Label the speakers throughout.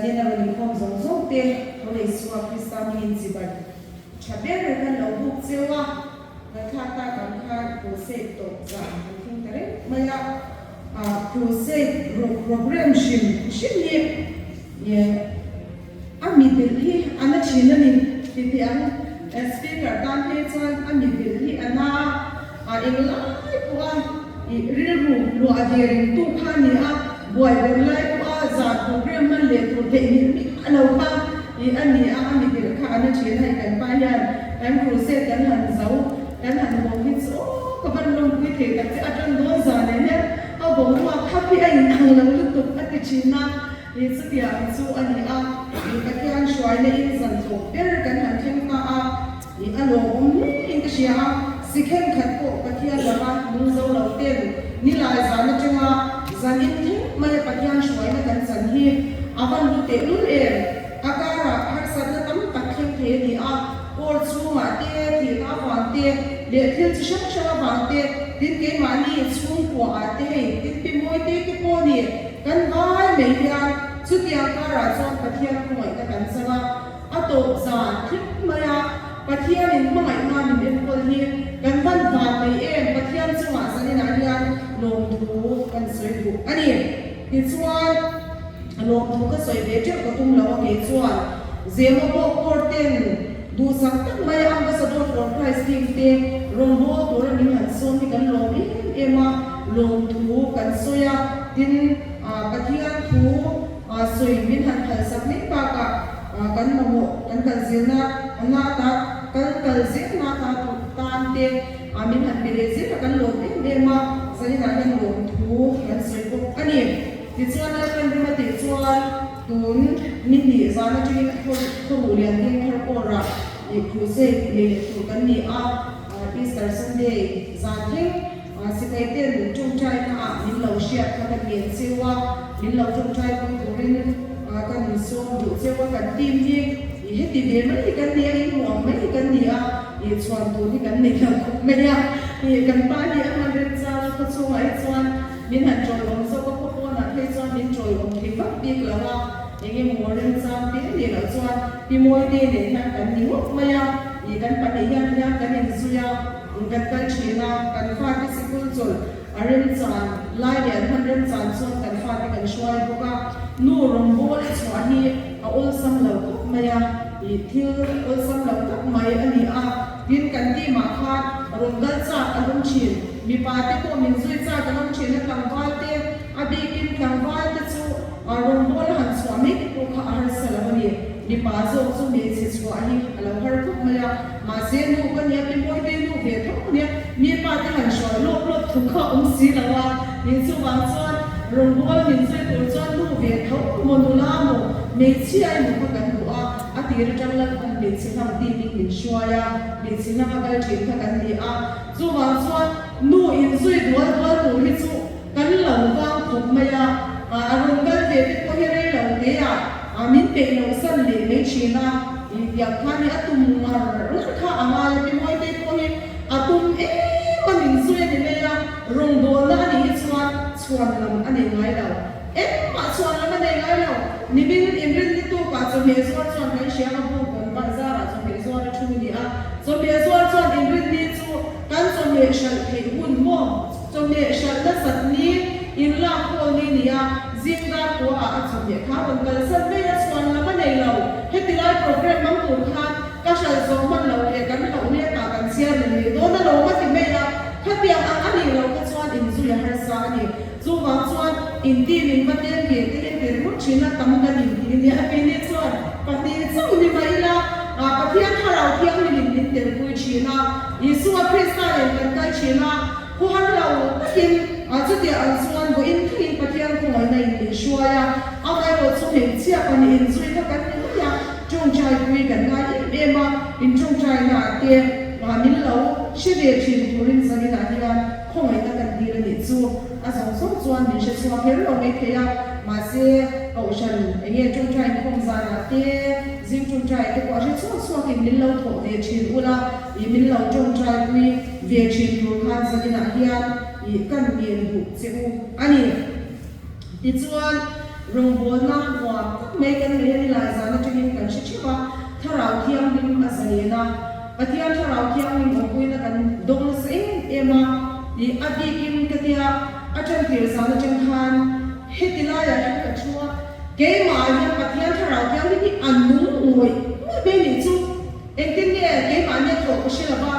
Speaker 1: Zanin a rawn inkhawm zawng zawng te tho leh Isua Krista hmingin chibai tha ber kan lo buk cheu a, ngaihthlak tak ang khan crusade tawp zan kan thleng ta reng mai a, crusade program hrim hrim hi a mi bilh hi a na thin a ni ti teh ang. Speaker tan phei chuan a mi bilh hi a na a, englai pawha ih rilru luah ve ringtu kha a ni a, buai ber lai pawha zan program hman leh tur theih hnih miah lo kha ih a ni a, a mi bilh kha a na thin a, hei kan pa hian kan crusade kan han zo kan han haw hi chu aw ka van lawmpui thei tak che a tan dawn zan eh hian a boruak khap hi a inang lo lutuk a ti thin a. Hi chutiang chu a ni a, i Pathian hruaina in zan tlawm ber kan han thleng ta a, i a lawmawm hlein ka hria a, Sikhem khat pawh Pathian laka nung zo lo ten nilai zan atanga zan in thleng maia Pathian hruaina kan chan hi a van lu tehlul em? A karah harsatna tam tak thleng thei a ni a, Paul chhungah te, thihna avang te, leh thil chi hrang hrang avang te, tin keimahni chhungkuaah te hei tin pi mawi te te pawh a ni. Kan vai mai hian chutiang karah chuan Pathian khawngaihna kan chang a, a tawp zan thleng maia Pathianin hmangaihna min enkawl hi kan van van mai em? Pathian chungah zaninah hian lawmthu kan sawi duh a ni. Tichuan, lawmthu ka sawi ve teuh ka tum lo a kei chuan Zema bawk court ten duhsak tak maia Ambassador for Christ team te rawngbâwl tura min han sawm hi kan lawm em em a, lawmthu kan sawi a. Tin, Pathian thu sawi min han phalsak mai bakah kan mamawh kan kal zirna na ata kan kal zelna ata tan te min han pe leh zel a, kan lawm em em a, zaninah hian lawmthu kan sawi bawk a ni. Tichuan Lalpan ram a tih chuan tun ni hnih zan atangin khaw ruh lian ding thar kawrah crusade nei leh tur kan ni a, Easter Sunday zan thleng. Sipai ten tawngtai na ah min lo hriat kha ka ngen cheu a, min lo tawngtai pui turin kan sawm duh cheu a, kan team hi i heti ve mai hi kan ni a, in hmuh ang mai hi kan ni a, i chhuan tur hi kan nei lo khawp mai a, i kan pa hi a hman remchang a, khaw chhungah hi chuan min han tawiawm zawk a, khaw pawnah phei chuan min tawiawm thei vak bik lo a, eng emaw remchang te nih loh chuan pi Mawite nen hian kan ni ngawt mai a, i kan pahnih hian hian kan inzui a. Kan kal thin a, kan fate sikul chawlh a remchan lai leh an hman remchan chuan kan fate kan hruai bawk a, nu rawngbâwl a chhuah hi a awlsam lo khawp mai a, ih thil awlsam lo tak mai a ni a, tin kan team ah khan rawn kal chak an awm thin, mipa te pawh min zui chak an awm thin a, tlangval te a bikin tlangval te chu rawngbâwl a han chhuah mai te pawh kha a harsa lo a ni, mipa zawk chu hmeichhe chhuah hi a lo har khawp mai a. Mahse nu ka nia, pi Mawite nu ve tho ka nia, mi pa te han hruai lawp lawp thu kha awm si lo a, min chuvang chuan rawngbâwl min zui tur chuan nu ve tho maw nula maw hmeichhia emaw kha kan duh a, a tir atang Lalpan hmeichhe hlang tih min hruai a, hmeichhe hlanga kal thin kha kan ni a, chuvang chuan nu inzui dual dual tur hi chu kan lo vang khawp mai a, a rawn kal ve te pawh hi rei lo te a min peih loh san leh mai thin a. I tiang khan hi a tum ngar ngar kha a ngai a, pi Mawitei pawh hi a tum em a min zui a ni mai a, rawngbawlna a nih hi chuan chhuan lam a nei ngai lo. Engmah chhuan lam a nei ngai lo. Nimin inrinni tukah chawhmeh zuar chuan kan hria a, bu kawn bazarah chawhmeh zuar a thu a ni a, chawhmeh zuar chuan inrinni chu kan chawhmeh hralh theih hun maw? Chawhmeh hralh nasat ni inlak hawl ni nia zingdar khua ah a chawhmeh kha rawn kalsan mai a, chhuan lam a nei lo. Heti lai program hmang tur khan ka hralh zawh hman lo leh kan hlauh mek ah kan chhiar ni leh dawn a lawm a ti mai a, khatiang ang a nih loh kha chuan inzui a harsa a ni. Chuvang chuan inti min va tlem ve te hi tir ngawt thin a, tam kan inti nia a keini chuan pahnih chauh ni mah ila Pathian Thlarau Thianghlimin min telpui thin a, Isua Krista nen kan kal thin a, khuhar lo takin chutiang ang chuan vawiin thlengin Pathian khawngaihna in min hruai a, amaherawh chu hmeichhia pahnih inzui kha kan ni mai a, tawngtai pui kan ngai em em a, in tawngtaina te min lo hre ve thin turin zaninah hian Khawngaihna kan dil a nih chu a zawng zawng chuan min hre chhuak kher lo mai thei a, mahse Kohhran eng nge tawngtai inkhawm zanah te, zing tawngtai te pawh a hre chhuak chhuakin min lo thawh ve thin ula, ih min lo tawngtai pui ve thin tur khan zaninah hian ih kan ngen duh che u a ni. Tichuan. Rawngbawlna nuam tak mai kan nei a ni lai zan atangin kan hre theuh a, Thlarau Thianghlim a zalen a, Pathian Thlarau Thianghlim awmpuina kan dawng nasa em em a, ih a bikin ka tia a tantir zan atang khan heti laiah hian ka thu a, keimah ah hian Pathian Thlarau Thianghlim hi a nung ngawih ngawih mai nih chu. Engtin nge keimahni a thawh ka hre lo va,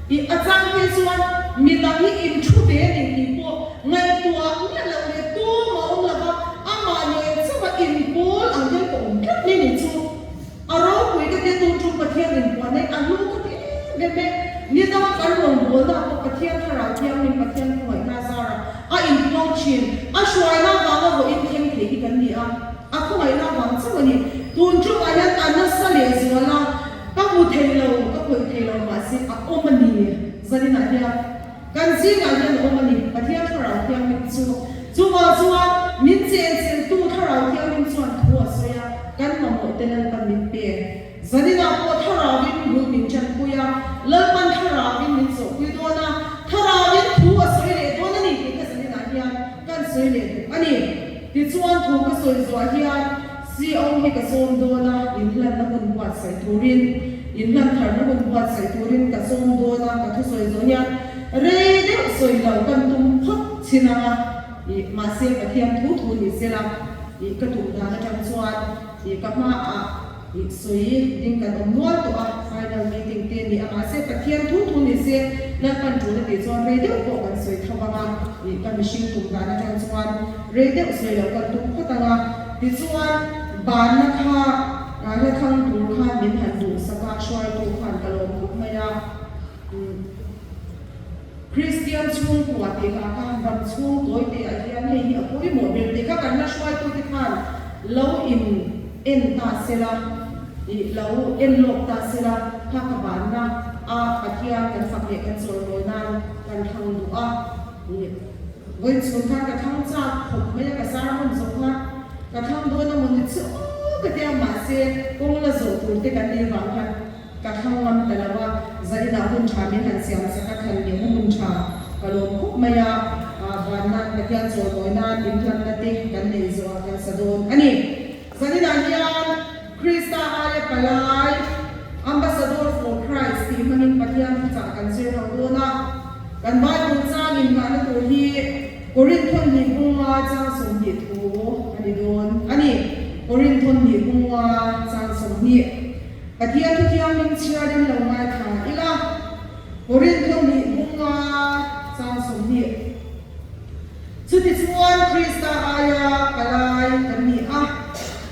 Speaker 1: i a chang phei chuan midang hi in thu ve a ni tih pawh ngaihtuah miah loh leh tum a awm lo va, amah nen chauha inpawl ang hian ka awm tlat mai ni chu. A ropui ka tia tun tum Pathian inpuah nei a hlu ka ti em em e. Nidanga kan rawngbawlna pawh Pathian Thlarau Thianghlim Pathian khawngaihna zarah a inpuang thin, a hruaina vanga vawiin thleng thei hi kan ni a. A khawngaihna vang chauh a ni. Tun ṭumah hian a nasa leh zual a, ka hmu thei lo, ka khawih thei lo, mahse a awm a ni. Zaninah hian kan zingah hian a awm a ni, Pathian Thlarau Thianghlim chu. Chuvang chuan min chenchilhtu Thlarau Thianghlim chuan thu a sawi a, kan mamawh te Lalpan min pe. Zaninah pawh Thlarauvin bul min ṭanpui a, Lalpan Thlarauvin min zawhpui dawn a, Thlarauvin thu a sawi leh dawn a ni tih kha zaninah hian kan sawi leh duh a ni. Tichuan thu ka sawi zuah hian CO hi ka sawm dawn a, inhlanna hun buatsaih turin, inhlan tharna hun buatsaih turin ka sawm dawn a, ka thusawi zawh hian rei deuh sawi lo kan tum phawt chin ang a, ih mahse Pathian thu thu ni sela, ih ka tum dan atang chuan ih ka hmaah ih sawi ding kan awm nual tawh a, final meeting te ni a, mahse Pathian thu thu ni se Lalpan tul a tih chuan rei deuh pawh kan sawi tho ang a, ih ka mihring tum dan atang chuan rei deuh sawi loh kan tum phawt ang a, tichuan banna kha hla thlang tur khan min han duhsak a, hruaitu khan ka lawm khawp mai a, umm. Kristian chhungkua tih lah kha ram chhung tawi te ah hian hei hi a pawimawh ber tih kha kan la hruaitute khan lo in en ta sela, ih lo en lawk ta sela kha ka banna a Pathian kan fak leh kan chawimawi nan kan thlang duh a, ih vawiin chhun khan ka thlang chak khawp mai a ka sermon zawh kha ka thlang dawn a maw ni chu aw ka tia mahse kawng la zawh tur te kan nei vang khan Ka thlang ngam ta lo a, zaninah hun tha min han siam sak a, thlan lehna hun tha ka lawm khawp mai a, van nan Pathian chawimawi nan inhlanna te kan nei zawh ah kan sa dawn a ni. Zaninah hian Krista aia palai, Ambassador for Christ tih hmangin Pathian thuchah kan zir ho dawn a, kan Bible chang inghahna tur hi Korinthon hnih bunga chang 20 thu a ni dawn a ni. Korinthon hnih bunga chang 20. Pathian thu thianghlim chhiarin lo ngaithla ila, Korintho nih bunga chang 20. Chutichuan Krista aia palai kan ni a,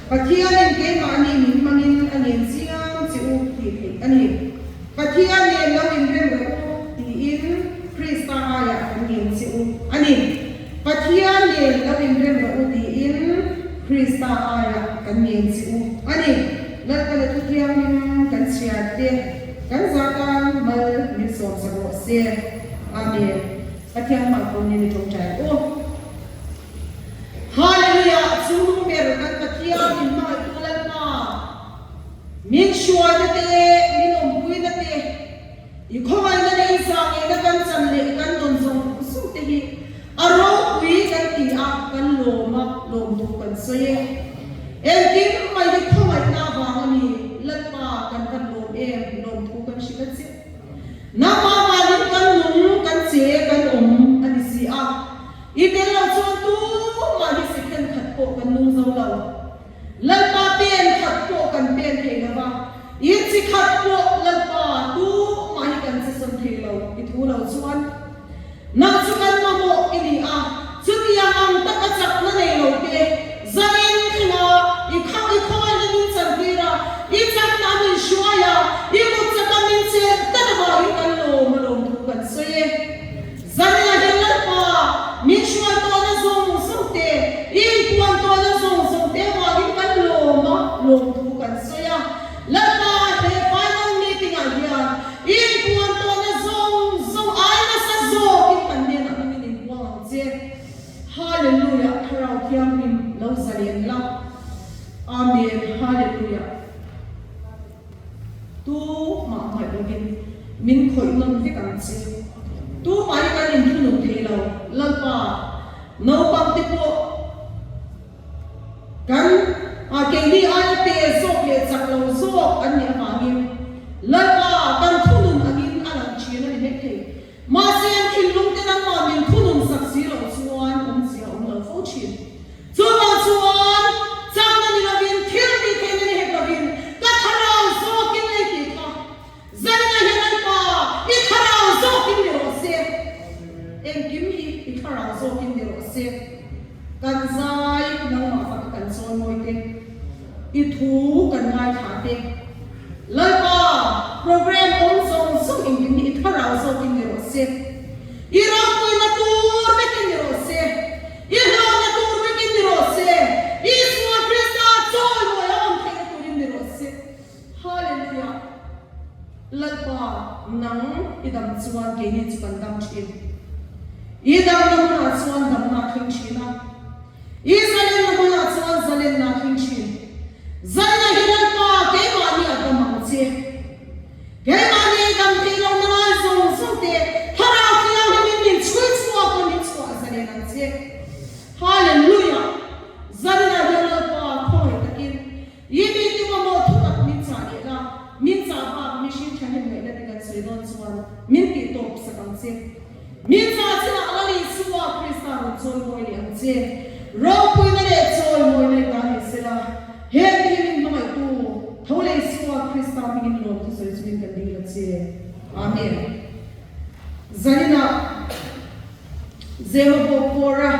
Speaker 1: Pathianin keimahni min hmangin a ngen chiang che u tih theih a ni. Pathian nen lo inrem rawh u tiin Krista aiah kan ngen che u a ni. Pathian nen lo inrem rawh u tiin Krista aiah kan ngen che u a ni. Lalpana thu thianghlim kan chhiar te kan zah tan mal min sawmsak rawh se. Amen. Pathian hmang pawh nen i tawngtai ang u. Hallelujah! Chungnung ber kan Pathian min hmangaihtu Lalpa, min hruaina te, min awmpuina te, I khawngaihna leh i zahngehna kan chan leh kan dawn zawng zawng te hi a ropui kan ti a, kan lawm a, lawmthu kan sawi e. Engkim mai hi khawngaihna avang a ni, Lalpa kan van lawm em, lawmthu kan hrilh a che. Nangmah vanin kan nung, kan che, kan awm a ni si a. I tel lo chuan tumah hi second khat pawh kan nung zo lo. Lalpa pen khat pawh kan pen thei lo va, i chi khat pawh Lalpa tumah hi kan che sawn thei lo i thu lo chuan nang chu kan mamawh i ni a, chutiang ang taka chakna nei lo te zanin thlenga i khang i khawngaihna min chantir a, i chakna a min hruai a, i kut chaka min chelh tlat avangin kan lawm a lawmthu kan sawi e. Zanina hian Lalpa, min hruai tawhna zawng zawng te, i inpuan tawhna zawng zawng te avangin kan lawm a, lawmthu kan sawi a. Lalpa, he final meeting ah hian i inpuan tawhna zawng zawng ai nasa zawkin kan hnenah hi min inpuang ang che. Hallelujah, Thlarau Thianghlim lo zalen la. Amen, Hallelujah. Tu mah hmaih lovin min khawih nawn vek ang che. Tu mah hi kan inthunun thei lo, Lalpa, naupang te pawh. Keini aia te zawk leh chak lo zawk an nih avangin Lalpa kan thunun angin a lang thin a ni mai thei. Mahse an thinlung te nangmah min thunun sak si loh chuan awmzia a awm lo fo thin. Chuvang chuan chakna ni lovin thil tih theihna ni hek lovin ka thlarau zawkin lei tih kha Zaina hian Lalpa i thlarau zawkin ni rawh se. Engkim hi i thlarau zawkin ni rawh se. Kan zai nangmah faka kan chawi mawi te, i thu kan ngaithla te. Lalpa program awm zawng zawng engkim hi i thlarau zawkin ni rawh se. I ropuina tur vekin ni rawh se. I hlawhna tur vekin ni rawh se. Isua Krista chawi mawi a awm theihna turin ni rawh se. Hallelujah! Lalpa, nang i dam chuan keini chu kan dam thin. I damna hmunah chuan damna a thleng thin a, i zalenna hmunah chuan zalenna a thleng thin. Zaina hi Lalpa, keimahni a dam ang che. Keimahni i dam theih lohna lai zawng zawng te Thlarau Thianghlimin min chhui chhuak a, min chhuah zalen ang che. Hallelujah! Zaninah hian Lalpa khawngaih takin I mi te mamawh thu tak min chah leh la, min chah bak mihring thahnem ngaihna te kan sawi dawn chuan min tih tawp sak ang che. Min chah chinah Lal Isua Krista rawn chawimawi leh ang che. Ropuina leh chawimawina i ta ni sela, heng te hi min hmangaihtu tho leh Isua Krista hmingin lawm thu sawi chungin kan ding la che. Amen. Zaninah Zemabawk Kawra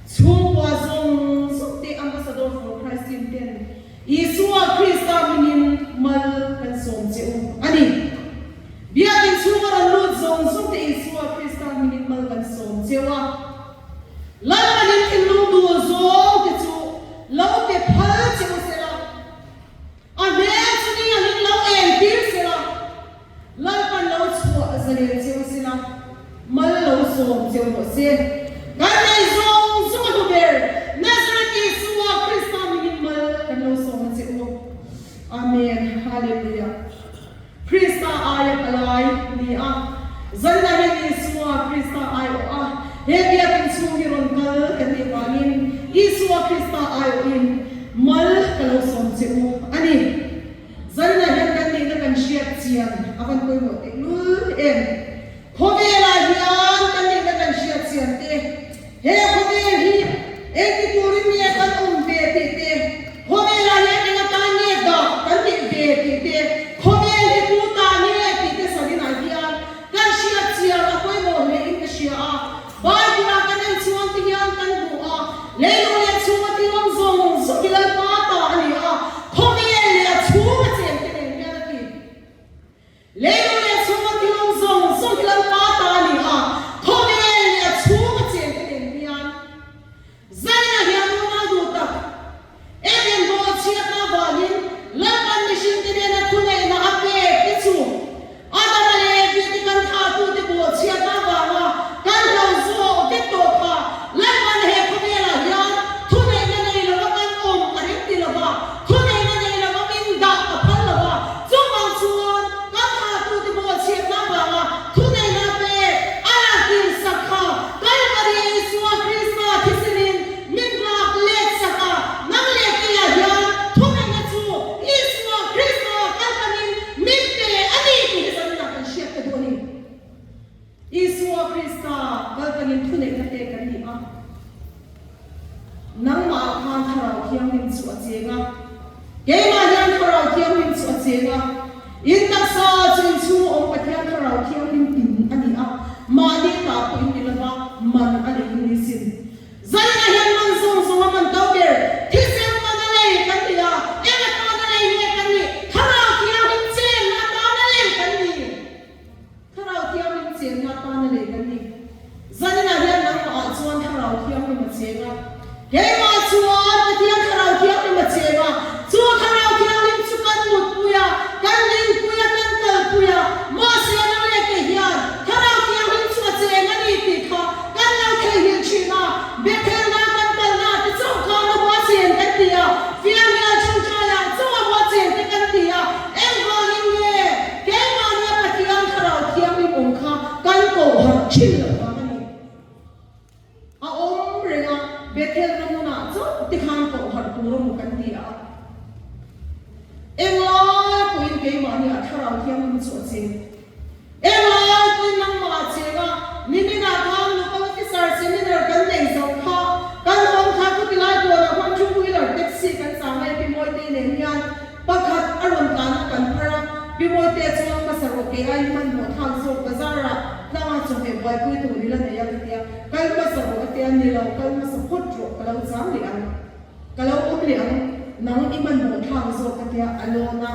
Speaker 1: chhungkua zawng zawng te Ambassador for Christ team ten Isua Krista hmingin mal kan sawm che u a ni. Biakin chhunga rawn lut zawng zawng te Isua Krista hmingin mal kan sawm che u a. Lalpanin thinlung dul zawng te chu lo pe phal che u sela. A hmel chu ni angin lo eng tir sela, Lalpan lo chhuah zalen cheu sela, mal lo sawm cheu rawh se. Kan nei zawng zawng a hlu ber, Nazareth Isua Krista mingin mal kan lo sawm a che u. Amen. Hallelujah. Krista aia palai ni a, zanna hian Isua Krista aiawh a, he biakinn chhung hi rawn kal kan nih vangin Isua Krista aiawhin mal ka lo sawm che u a ni. Zanna hian kan nihna kan hriat chian a van pawimawh tehlul em? Khawvelah hian kan nihna kan hriat chian te, he khawvel hi engti turin nge kan awm ve tih te, khawvelah hian eng atan nge dah kan nih ve tih te, khawvel hi tu ta nge tih te sarinah hian kan hriat chian a pawimawh hle in ka hria a. Bible-ah kan en chuan ti hian kan hmu a, leilung leh chhunga thil awm zawng zawng hi Lalpa ta a ni a, khawvel leh a chhunga chengte nen hian a ti. Leilung leh chhunga thil awm zawng zawng hi Lalpa ta a ni a, khawvel leh a chhunga chengte nen hian Zaina hian unau duh tak Eden bawh chhiatna avangin Lalpan mihringte nena thuneihna a pek te chu Adama leh Evi te kan thlahtute bawh chhiatna avanga kan hlo zawh vek tawh kha Lalpan he khawvelah hian thuneihna nei lova kan awm a rem ti lova, thuneihna nei lova min dah a phal lova, chuvang chuan kan thlahtute bawh chhiatna avanga thuneihna pek a lantir sak kha Kalvari Isua Krista thisenin min lak let sak a, nang leh keiah hian thuneihna chu Isua Krista kaltanin min pe a ni tih hi zaninah kan hriat ta duh a ni. Isua Krista kaltanin thuneihna pek kan ni a, nangmahah khan Thlarau Thianghlim chu a cheng a, keimah hian Thlarau Thianghlim chu a cheng a, in taksa chu in chhunga awm Pathian Thlarau Thianghlim in a ni a, mahni ta pawh in ni lova man a nei in ni sin. Zaina hian man zawng zawng a man to ber, thisen man a lei kan ni a, eng atana lei nge kan nih? Thlarau Thianghlim chenna atana lei kan ni. Thlarau Thianghlim chenna atana lei kan ni. Zaninah hian nangmahah chuan Thlarau Thianghlim a cheng a, keimah chuan Pathian Thlarau Thianghlim a cheng a, chu Thlarau Thianghlim chu kan mutpui a, kan linpui a, kan kalpui a, mahse nang leh kei hian Thlarau Thianghlim chu a cheng a ni tih kha kan lo theihnghilh thin a, Bethelna kan kalna te chauh khan a hua chen kan ti a, Fianrial ṭawngṭaiah chauh a hua chen te kan ti a, engvangin nge keimahnia Pathian Thlarau Thianghlim awm kha kan koh harh thin loh vang a ni. A awm reng a, Bethelna hmunah chauh te khan koh harh tur a mu kan ti a. Thianghlim chu a cheng. Englai pawhin nangmah a cheng a, niminah khan local officer seminar kan nei zo kha, kan hawng kha chuti lai kawnah khuan two wheeler taxi kan chang a Pi Mawite nen hian pakhat a rawn tlan a kan phar a, Pi Mawite chuan hmasa rawh kei aiin hmanhmawh thlak zawk bazar ah tlanga chawhmeh buaipui tur i la nei a ka tia, kal hmasa rawh a tia, ni lo kal hmasa phawt rawh ka lo chang leh ang. Ka lo awm leh ang, nang i hmanhmawh thlak zawk ka tia a lawn a,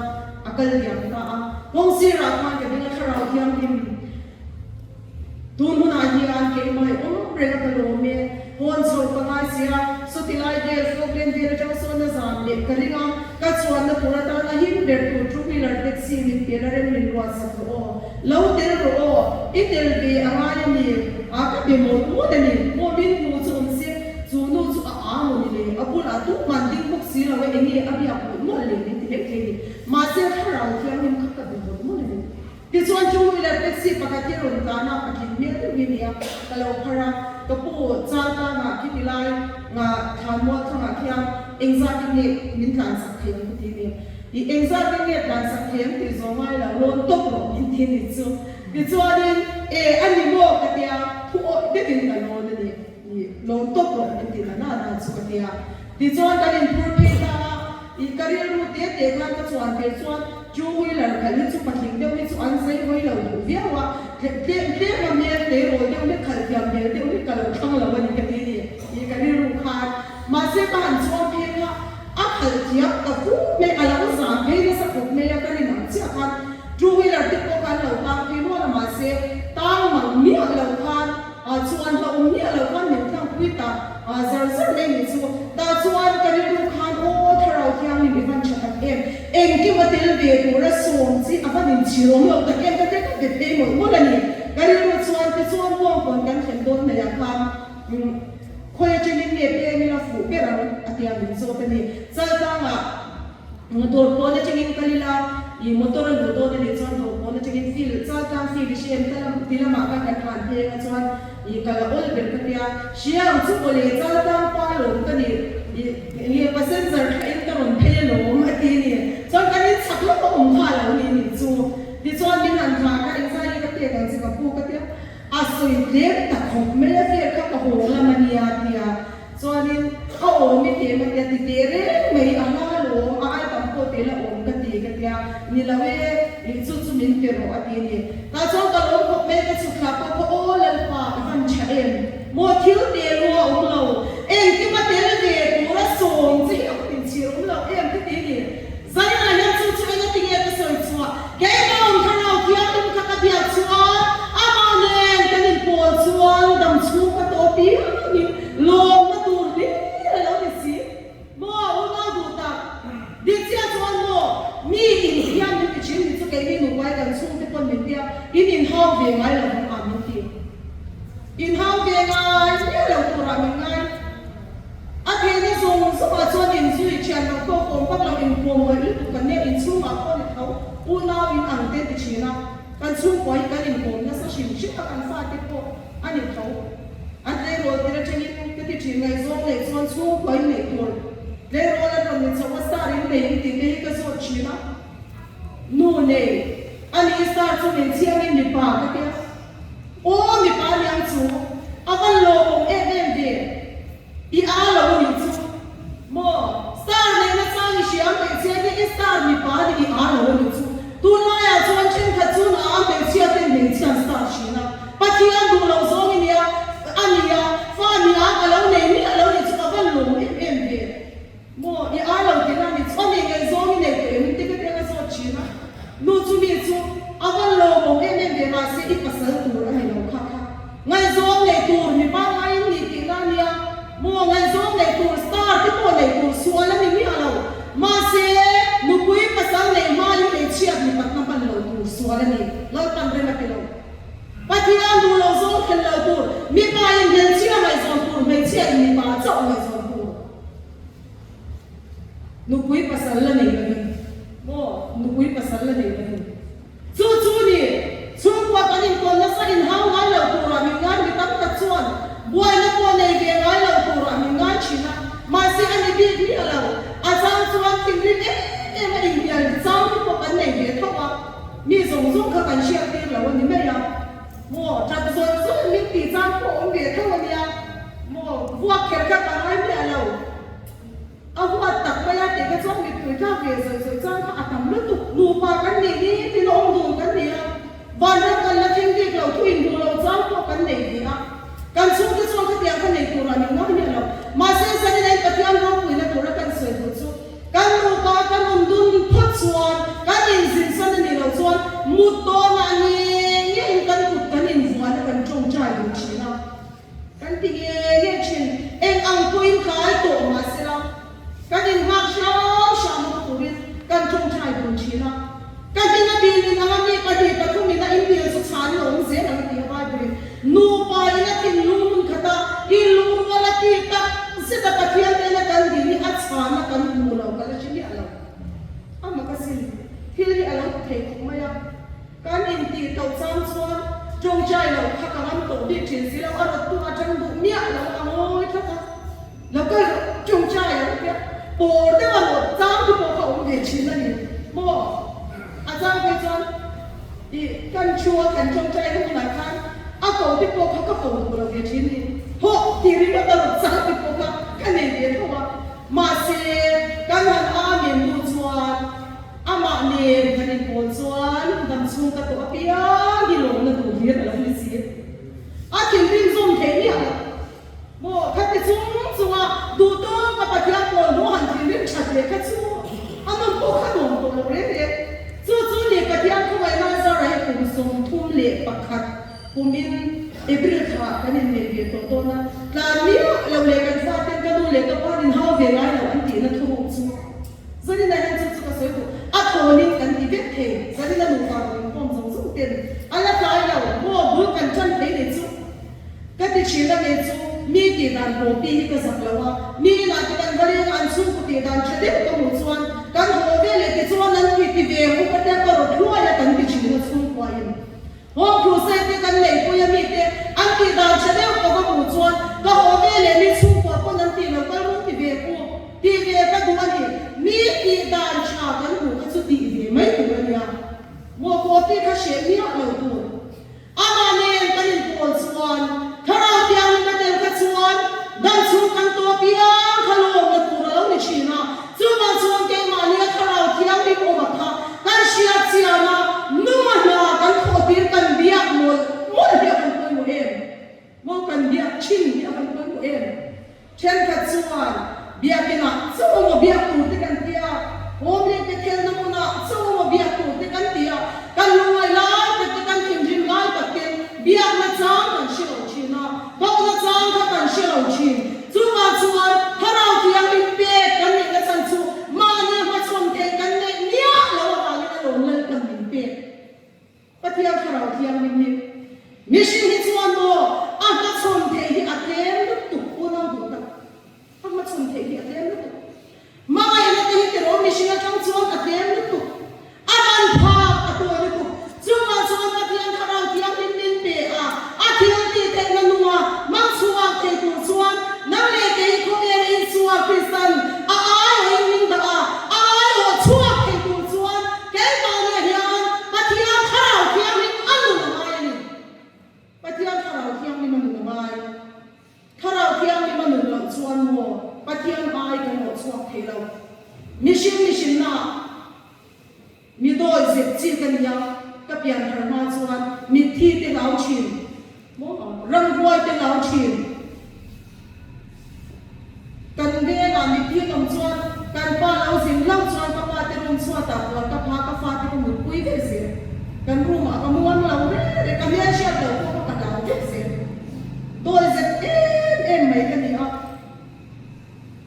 Speaker 1: a kal liam ta a. Kawng sirah khan ka ding a thlarau thianghlim tun hunah hian keimah i awm reng a ka lawm e, hawn chho ka ngai si a, sawti lai vel Falkland vel atang sawn a zan leh ka ring a, ka chuanna tur atan a him ber tur two wheeler taxi min pel a rem min ruat sak rawh aw, lo tel rawh aw, i tel ve a ngai a ni, a ka be mawt mawt a ni, maw min hmu chu awm se. Chu nu chu a aa maw ni le, a bulah tuman ding bawk si lo e, enge a biak mawlh mawlh le min ti mai thei ni. Mahse thlarau thianghlim kha ka duh mawlh mawlh a ni. Tichuan chu wheeler taxi pakhat hi rawn tlan a, patling hmel deuh hi a ni a, ka lo phar a, ka pu Chaltanga khiti lai nga thlanmual thangah khian engzatin nge min tlansak thei ang ka ti a ni. I engzatin nge tlansak thei ang tih zawng ngai lo, rawn tawp rawh min ti a ni chu. Tichuanin e a ni maw ka tia, thu awih dekin ka lawn a ni. I lawm tawp rawh min ti ta na na chu ka tia. Tichuan kan inphur phei ta a, i ka rilru te te khan ka chuan tir chuan two wheeler khalh hi chu patling deuh hi chu an zei hawi lo duh viau a, tlem tlem a hmel tleirawl deuh hlek khalh thiam hmel deuh hlek ka lo thlang lo a ni ka ti ni i ka rilru khan. Mahse ka han chuang phei kha a khalh thiam ta fur mai, a lo zan phei nasa khawp mai a ka rin ang chiah khan two wheeler te pawh khan lo tang phei nual a mahse tang mang miah lo khan Ah chuan ka awm miah lo khan min tlangpui ta ah zar zar mai nih chu. Tah chuan ka rilru khan aw thlarau thianghlim i van tha tak em, engkim a tel ve tura sawm chi a van inchhir awm lo tak em ka tia ka bet phei mawlh mawlh a ni. Ka rilru chuan tichuan Muangkawn kan thlen dawn hnaih ah khan khawi atangin nge peng ila fuh ber ang a tia min zawt a ni. Chaltlangah. Dawr pawn atangin kal ila, i motor a luh dawn a nih chuan dawr pawn atangin field, Chaltlang field i hre em ta lam ti lamah khan kan tlan pheng a chuan i kal a awl ber ka tia, hria ang chu mawle Chaltlang pa lawm ka ni, i nge passenger thla in ka rawn phei alawm a ti a ni, chuan kan in chhak lawk a awm kha a lo ni nih chu, tichuan min han thlah kha engzai nge ka pek ang che ka pu ka tia, a sawi tlem ta khawp mai a vel kha ka hawng lam a nia a tia. Chuanin a awm i teh matia ti teh reng mai a hla lawm a ai tam pawh tel a awm ka ti ka tia ni lo e ih chu chu min pe rawh a ti a ni. Tah chuan ka lawm khawp mai ka chhuk thla pawh kha aw Lalpa i van tha em maw thil te lua a awm lo engkim a tel ve tur a sawm che hi a va inchhir awm lo em ka ti a ni. Zainah hian chu chu eng a ti nge ka sawi chhuah? Keimah awm thlarau thianghlim kha ka biak chuan amah nen kan inpawl chuan dam chhung ka tawh piangin lawmna tur hlir a lo ni si. Maw unau duh tak, dik chiah chuan maw mi in hian min ti thin ni chu keini nupai kan chhungte pawn min tia in inhau ve ngai lo vang ah min ti. Inhau ve ngai miah lo turah min ngai. A theihna zawng zawngah chuan inzui thian lo pawh kawm vak lo inkawm ngawih lutuk kan nia, inchhungah pawh ni tho unau in ang te ti thin a, kan chhungkua hi kan inkawm nasa hrim hrim a, kan fate pawh a ni tho. An tleirawl tir atangin ka ti thin ngaihzawng neih chuan chhungkua in neih tur tleirawl an rawn ni chho a, star in nei in tih te hi ka zawt thin a, nu nei a ni star chu hmeichhia nge mipa ka tia. Aw mipa niang chu a va lawmawm em em ve, i a lo a nih chu maw? Star neihna chang i hria hmeichhia te i star mipa nih i a lo a nih chu. Tunlaiah chuan thenkhat chu na a hmeichhia ten hmeichhia an star thin a, Pathian duh loh zawng i nia a nia, fa nia ka lo nei miah lo nih chu ka va lawm em em ve. Maw, i ai lo tihna ni chu a nih ngaihzawng i nei tawh em? Ti ka tia ka zawt thin a. Nu chu mi chu a va lawmawm em em ve mahse i pasal tur a ni lo kha kha. Ngaihzawng nei tur mi pangaiin nih tihna a nia. Maw, ngaihzawng nei tur star te pawh nei tur sual a ni miah lo. Mahse, nupui pasal neih hmain hmeichhiat mipatna hman lo tur sual a ni. Lalpan rem a ti lo. Pathian duh lo zawng thlen lo tur, mipa in hmeichhia ngaihzawn tur, hmeichhia in mipa chauh ngaihzawn tur. Nupui pasal la nei lovin maw? Nupui pasal la nei lovin. Chu chu ni, chhungkua kan inkawn nasa inhau ngai lo turah min ngai mi tam tak chuan buaina pawh nei ve ngai lo turah min ngai thin a, mahse a ni bik miah lo. A chang chuan thinrim em em a inhnial chang te pawh kan nei ve tho a. Mi zawng. kher kha ka ngai miah lo. A huat tak mai a tih kha chuan mittui tlak ve zawih zawih chang kha a tam lutuk. Nupa kan nih ni tin awm dun kan ni a, vanram kan la thleng bik lo, thu induh lo chang pawh kan nei ve a. Kan chhungte chuan khatiang kha nei turah min ngai miah lo. Mahse, Zaninain Pathian ropuina tura kan sawi duh chu kan nupa kan awm dun phawt chuan kan inzinsan a nih loh chuan mut dawnah nge ngein kan kut kan invuan a kan tawngtai duh thin a. Kan ti nge nge thin. Eng ang pawhin tlai tawh mah sela, kan inghak hram hram a turin kan tawngtai dun thin a. Ka hming a dilin anga mi pahnih pathumin a indil chu chhanin a awm zel ang a ti a Bible-in. Nupa in a thinlung hmun khata inlungrual a ti tak zet a Pathian hnena kan dil hi a chhana kan hmu lo ka la hre miah lo. A mak asin, thil hi a lo ti thei khawp mai a. Kan intih tawh chang chuan tawngtai lo kha ka ngam tawh bik thin si lo, a rawttu atang duh miah lo a ngawi tlat a, lo kal rawh tawngtai ang tia pawr deuh a rawt chang te pawh kha awm ve thin a ni maw? A chang phei chuan ih kan thu a kan tawngtai na hunah khan a ko te pawh kha ka ko duh lo ve thin ni, hawh tih ringawt a rawt chang te pawh kha ka nei ve tho a, mahse kan han amen hnu chuan Amah nen kan inpawl chuan damchhung ka tawh apiang hi lawmna duh hlir a lo ni si. A thinrim zawm theih miah lo. Maw, khati chung chunga duh tawk a Pathian pawl hnu han thinrim that leh kha chu a nawm pawh kha nuam tawh lo reng reng. Chu chu ni Pathian khawngaihna zara hi kum 31 kumin April thla kan inneih ve tawh dawn a, tlan miah lo leh kan faten ka nu leh ka pa inhau ve ngai lo an tihna thuruk chu. Zanina hian chu chu ka sawi duh. A thlawnin kan ti vek thei. Zanina nupa rawn inkhawm zawng zawng ten a la tlai lo. Maw bul kan ṭan thei nei chu ka ti ṭhin a kei chu mi tih dan pawpi hi ka zak lo a. Mi inah te kan va leng a an chhungkaw tih dan ṭha deuh ka hmuh chuan kan haw ve leh tichuan an ti ti ve huk a tia ka rawt hluai a kan ti ṭhin a chhungkuain. Home Crusade te kan neihpui a mite an tih dan tha deuh ka va hmuh chuan ka haw ve leh mi chhungkua pawn an tih lo kal rum ti ve ku tih ve ka duh a ni. Mi tih dan tha kan hmuh kha chu tih ve mai tur a nia. Maw pawh tih kha hreh miah lo tur. Amah nen kan inpawl chuan Thlarau Thianghlim a tel kha chuan dan chhung kan tawp piang kha lawmna tur a lo ni thin a. Chuvang chuan keimahnia Thlarau Thianghlim awm a kha kan hriat chian a, nunga hna kan thawhtir kan biak mawlh mawlh hi a van pawimawh em? Maw kan biak thin hi a van pawimawh em? Thenkhat chuan biakinah chaw maw biak tur te kan ti a, home leh Bethel na hmunah chaw maw biak tur te kan ti a, kan lungngaih lai tak te kan thinrim lai tak te biakna chang kan hre lo thin a, Kohna chang kha kan hre lo thin. Chuvang chuan Thlarau Thianghlim pek kan nihna chhan chu mahni hmachhawn theih kan neih miah lo avangin a lawm Lalpan min pek. Pathian Thlarau Thianghlim hi mihring hi chuan maw a hmachhawn theih hi a tlem lutuk unau duh tak. A hmachhawn theih hi a tlem lutuk. Hmangaihna te hi tiraw mihring atang chuan a tlem lutuk, a ban phak a tawi lutuk. Chungah chuan Pathian Thlarau Thianghlim min pe a, a thil tih theihna nunga hmang chhuak thei tur chuan nang leh kei khawvela Isua Kristan a aiawhin min dah a, a aiawh chhuak thei tur chuan keimahniah hian Pathian Thlarau Thianghlim a nun a ngai a ni. Pathian Thlarau Thianghlim a nun a ngai. Thlarau Thianghlim a nun loh chuan maw Pathian ai kan awh chhuak thei lo. Mihring mihrinna mi dawi zep chi ka nia, ka pian thar hma chuan mitthi te hlau thin maw ramhuai te hlau thin. Kan vengah mitthi an awm chuan kan pa lo zin hlauh chuan ka pa te room chhuatah puan ka pha ka fate ka mutpui vek zel. Kan room ah ka mu ngam lo reng reng, ka hmelhriat lo pawh kha ka hlau vek zel. Dawi zet em em mai ka ni a,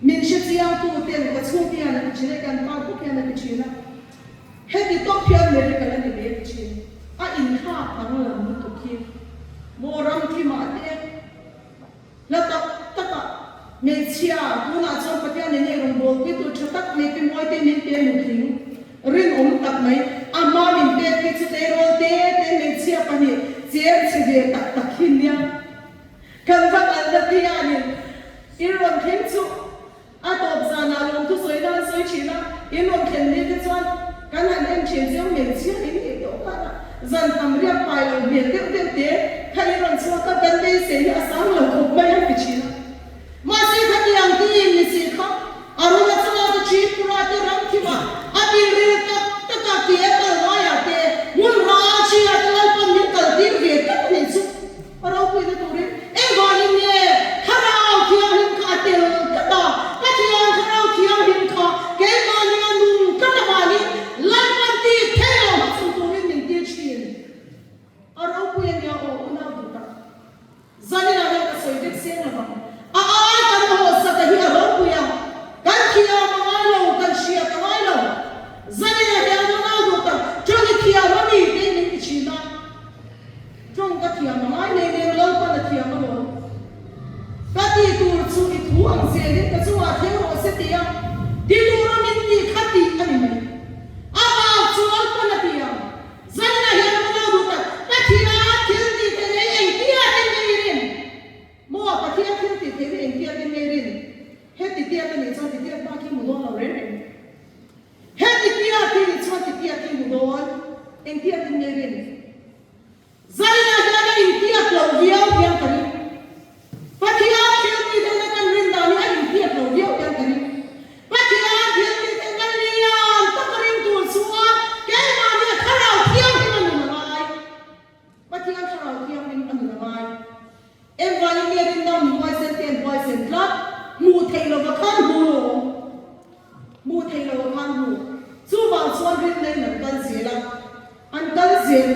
Speaker 1: min hre chiang tu ten ka chhung te hian a ti thin a, kan pa bawk hian a ti thin a, heti tawp hian miracle a ni mai a ti thin, a inthlak danglam lutuk hi maw ram thimah te hla tak tak ah hmeichhia tunah chuan Pathian in ei rawn bawl pui tur tha tak mai pi mawi te min pe nutling rinawm tak mai a hma min pek phei chu tleirawl te te hmeichhia pahnih cher chhe ve tak tak hi nia kan va kalna hianin in rawn thleng chu a tawp zanah lawmthu sawi nan sawi thin a, in rawn thlen ni te chuan kan han en thin chiang hmeichhia in nih tawh khan a zan tam riak pai lo hmel deuh deuh te kha in rawn chhuak a kan beisei hi a sang lo khawp mai a ti thin a. Mahse kha. seng lovang. A ai kan hawhsaka hi a ropui a, kan thiam a ngai lo, kan hriat a ngai lo. Zaninah hian unau duh tak, tawng i thiam a mi te min ti thin a. Tawng ka thiam a ngai nen eng Lalpan a thiam alawm. Ka ti tur chu i thu ang zelin ka chungah thleng rawh se tia ti tura min tih kha tih a ni mai. A bak chu Lalpan a ti ang. Zaninah hian unau duh tak, Pathian thil tih theih nei engtia tin nge i rin? Maw Pathian thil tih theih hi engtia tin nge i rin? Heti tiat a nih chuan ti tiat bak hi hmu dawn lo reng reng. Heti tiat hi nih chuan ti tiat hi hmu dawn engtia tin nge i rin? Zaninah hian a intiat lo viau hian ka ring. Pathian thil tih theihna kan rin dan hi a intiat lo viau hian ka ring. Pathian thil tih theihna lian tak a ring tur chuan keimahni a thlarau thianghlim a nun a ngai. Pathian thlarau thianghlim a nun a ngai. Engvangin nge rinna mi huaisen te an huaisen tlat? Hmuh theih lova khan hmu lawm. Hmuh theih lova khan hmu. Chuvang chuan rinna in an kal zel a. An kal zel.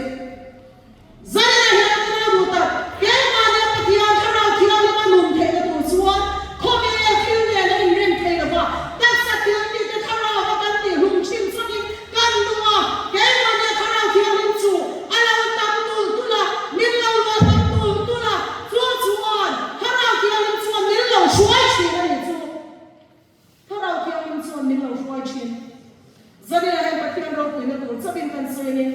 Speaker 1: Zaninah hian ka lo duh tak, keimahnia Pathian Thlarau Thianghlim a nun theihna tur chuan khawvel thil nen a inrem thei lo va, taksa thil tihte Thlarauva kan tih hlum thin chawkin kan nung a, keimahnia Thlarau Thianghlim chu a lo tam tul tul a, min lo luah tam tul tul a, chu chuan Thlarau Thianghlim chuan min lo hruai thin a nih chu. Thlarau Thianghlim chuan min lo hruai thin. Zaninah hian Pathian ropuina tur chauhin kan sawi a ni.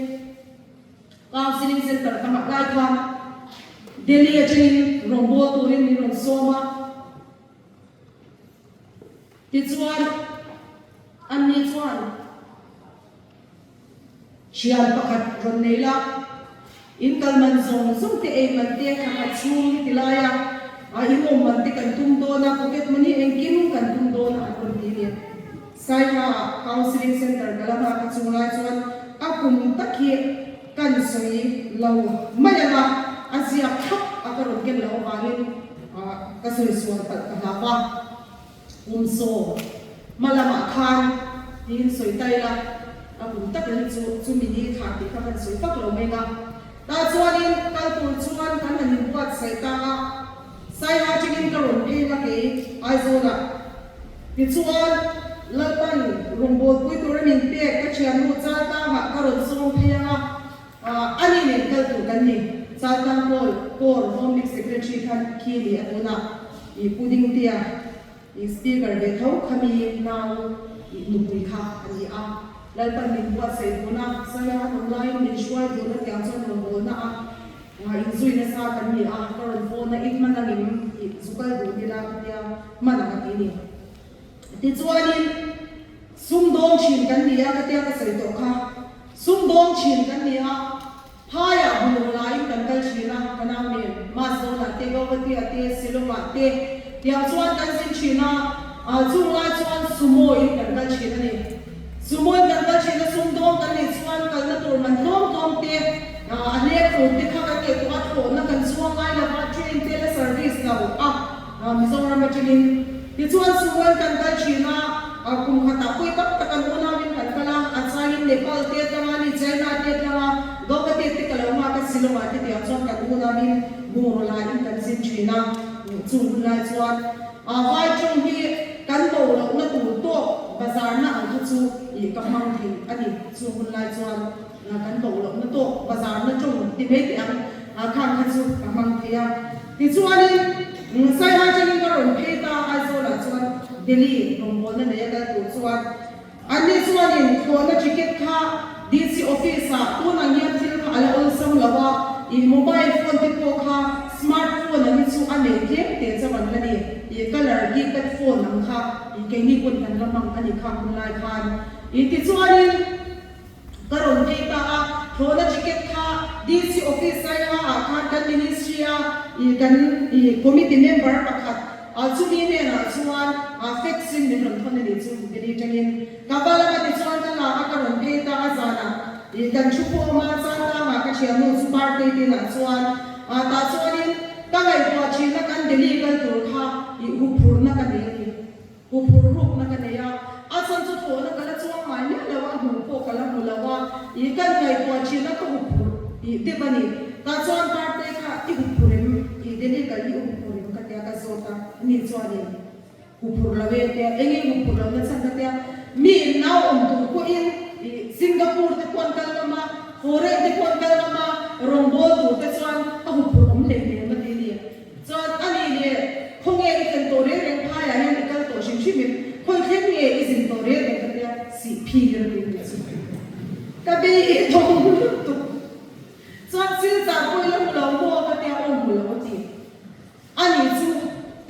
Speaker 1: Counselling Centre ka hmah lai khan Delhi atangin rawngbâwl turin min rawn sawm a. Tichuan, anni chuan Thian pakhat rawn nei la, in kal man zawng zawng te ei man te thla khat chhung ni ti lai a, a in awm man te kan tum dawn a, pocket money engkim kan tum dawn a an rawn ti a ni. Saiha ah Counselling Centre ka la nghak a chung lai chuan a kum tak hi kan sawi lo mai ang a, a ziak thlap a ka rawn ken loh avangin ka sawi sual palh ka hlauh a. Kum sawm hma lamah khan tiin sawi ta ila, a kum tak hi chu chumi ni thah tih kha kan sawi vak lo mai nga. Tah chuanin kal tur chuan kan han inbuatsaih ta a, Saiha tangin ka rawn phei nga kei Aizawlah. Tichuan Lalpan rawngbawlpui tura min pek ka thiannu Chaltlangah ka rawn sawm phei ang a, a ni nen kal tur kan ni. Chaltlang Pawl Core Home League Secretary khan khi ni a tunah. I Pu Dingtea i speaker ve tho kha mi nau i nupui kha a ni a. Lalpan min buatsaih dun a, Saia an awm laiin min hruai dun a tiang chuan rawngbawlna a inzui nasa kan ni a, ka rawn phone a, i hman angin i zu kal dun ila ka tia hman ang a ti ni. Tichuanin sumdawng thin kan ni a ka tia ka sawi tawh kha, sumdawng thin kan ni a, Phaiah bungraw laiin kan kal thin a, ka nau nen Mazdawnah te, Gauhati-ah te, Shillong-ah te tiang chuan kan zin thin a, chung lai chuan Sumo-in kan kal thin a ni. Sumo-in kan kal thin a, sumdawng kan nih chuan kalna tur man tlawm tlawm te, a hlek tur te kha kan ngaihtuah a, thlawhna kan chuang ngai lo va, train te la service lo a. Mizoram atangin tichuan Sumo-in kan kal thin a, kum khatah pawi tam tak an unauin kan kal a, a changin Nepal te atlanga ni China te atlanga Gauhati te ka lo nghak a Shillong-ah te tiang chuan kan unauin bungraw laiin kan zin thin a, chung hun lai chuan vai tawng hi kan bo lohna tur tawk bazar na ang kha chu ih ka hmang thei a ni, chung hun lai chuan kan bo lohna tawk bazar na tawng ti mai teh ang khang kha chu ka hmang thei a. Tichuanin, Saiha atangin ka rawn phei ta Aizawlah chuan Delhi rawngbawlna nei a kal tur chuan anni chuanin thlawhna ticket kha DC office ah tun ang hian thil kha a la awlsam lo a, ih mobile phone te pawh kha smart phone ang hi chu a nei tlem teh chauh an la ni, ih colour keypad phone ang kha ih keini pawn kan la hmang a ni kha hun lai khan. Ih tichuanin. Ka rawn phei ta a, thlawhna ticket kha DC office Saiha ah khan kan ministry a ih kan ih committee member pakhat ah chumi hnenah chuan ah fax in min rawn thawn a nih chu Delhi tangin ka va lam a tichuan ka la a ka rawn phei ta a zanah ih kan thu khawm a Chaltangah ka thiannu chu birthday dinah chuan ah tah chuanin ka ngaihtuah thin a kan Delhi kal tur kha ih huphurhna ka nei a ni. Huphur rukna ka nei a, a chhan chu thlawhna ka la chuang ngai miah lo a, hmuh pawh ka la hmu lo a, ih kan ngaihtuah thin a ka huphur tih deuh a ni. Tah chuan Parte kha i huphur em? Ih Delhi kal hi i huphur em ka ti a, ka Ani chuanin huphurh lo e tia, eng eng huphurh lohna chhan ka tia, mi in nau awm tur pawhin i Singapore te pawh an kal ngam a, foreign te pawh an kal ngam a, rawngbâwl tur te chuan a huphurh awm hleihnem a ti a ni. Chuan ani leh khawnge i thlen tawh reng reng phaiah hian i kal tawh hrim hrim em? Khawi thleng nge i zin tawh reng reng ka tia sih phir a ti a nih chu. Ka bei i thawng lutuk. Chuan Silchar pawh i la hmu lo maw ka tia aw hmu lo a ti. Ani chu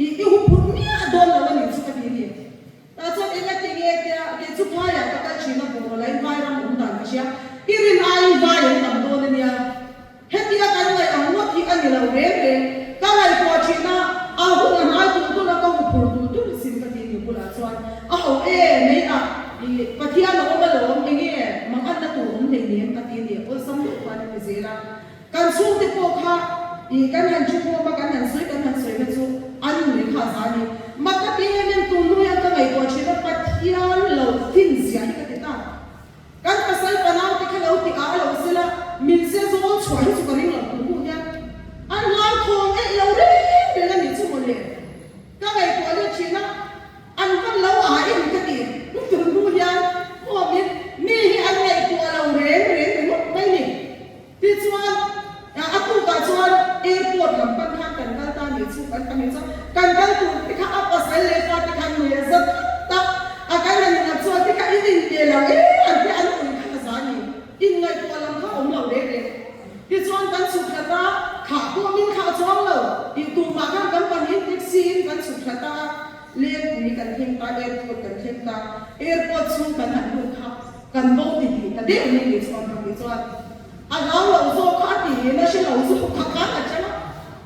Speaker 1: i i huphurh miah dawn lo a nih chu ka ti a ni. Tah chuan eng a ti nge tia kei chu phaiah ka kal thin a bawraw lain vai ram awm dan ka hria. I rin aiin vai an tam dawn a nia. Hetia kan ngaih ang ngawt hi a ni lo reng reng. Ka ngaihtuah thin a, a hun a hnai tul tul a, ka huphurh tul tul sin ka ti ni bulah chuan a ho e mai a, i Pathian a awm alawm enge manganna tur awm hleinem a ti a ni, awlsam deuh khan a ti zel a. Kan chhungte pawh kha i kan han thu khawm a, kan han sawi kan han sawina chu an nui kha a za a ni. Mak ka ti em em tun hnu hian ka ngaihtuah thin a, Pathian lo fin zia hi ka ti ta. Kan pasal panau te kha lo ti a lo sela, min se zawl chhuah hi chu ka ring lo tun hnu hian an hlauthawng eih lo reng reng a nih chu mawle. Ka ngaihtuah let thin a, an van lo a em ka ti tun hnu hian maw min mi hi an ngaihtuah lo reng reng ringawt mai ni. Tichuan, a tukah chuan airport lam pan khan kan kal ta nih chu kan pahnih chuan kan kal tur te kha a pasal leh fa te khan nuih a za tak tak a, kan han inap chuan te kha in inpe lo e an ti an ui kha a za ni, inngaihtuah lam kha awm lo reng reng. Tichuan kan chhuk hlat a, thah pawh min thlah chuang lo tih tumah khan kan pahnihin taxi in kan chhuk hlat a, Lengpui kan thleng ta, airport kan thleng ta, airport chhung kan han lut kha kan bo ti tih ta deuh mai ni chuan ka tih chuan a hlau lo zawk kha a ti in a hre lo zawk kha khan a chang a,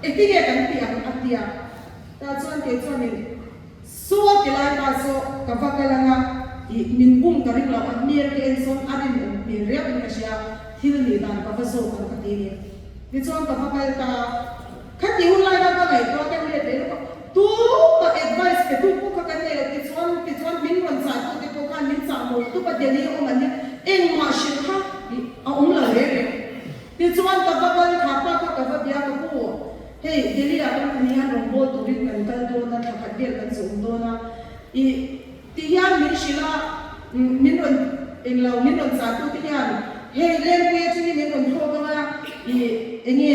Speaker 1: engtinge kan tih ang a tia tah chuan kei chuanin saw ti lai pa saw ka va kal anga ih min bum ka ring lo a hmel ka en sawn a rinawm hmel riau in ka hria thil nih dan ka va zawk ang ka ti a ni tichuan ka va kal ta a. Khati hun lai khan ka ngaihtuah kan let leh lawk a, tumah advice pe tu pawh kha kan nei lo tichuan tichuan min rawn chah tu te pawh khan min chah mawl tup a Delhi a awm an nia engmah hrilh kha ih a awm lo reng reng. Tichuan ka va kal kha pa kha ka va bia ka pu hei Delhi ah kan pahnih hian rawngbâwl turin kan kal dawn a thla khat vel kan zawm dawn a ih Ti hian min hrilh a, min rawn englo min rawn chah tu te hian hei Lengpui atangin min rawn thlawk ang a, ih enge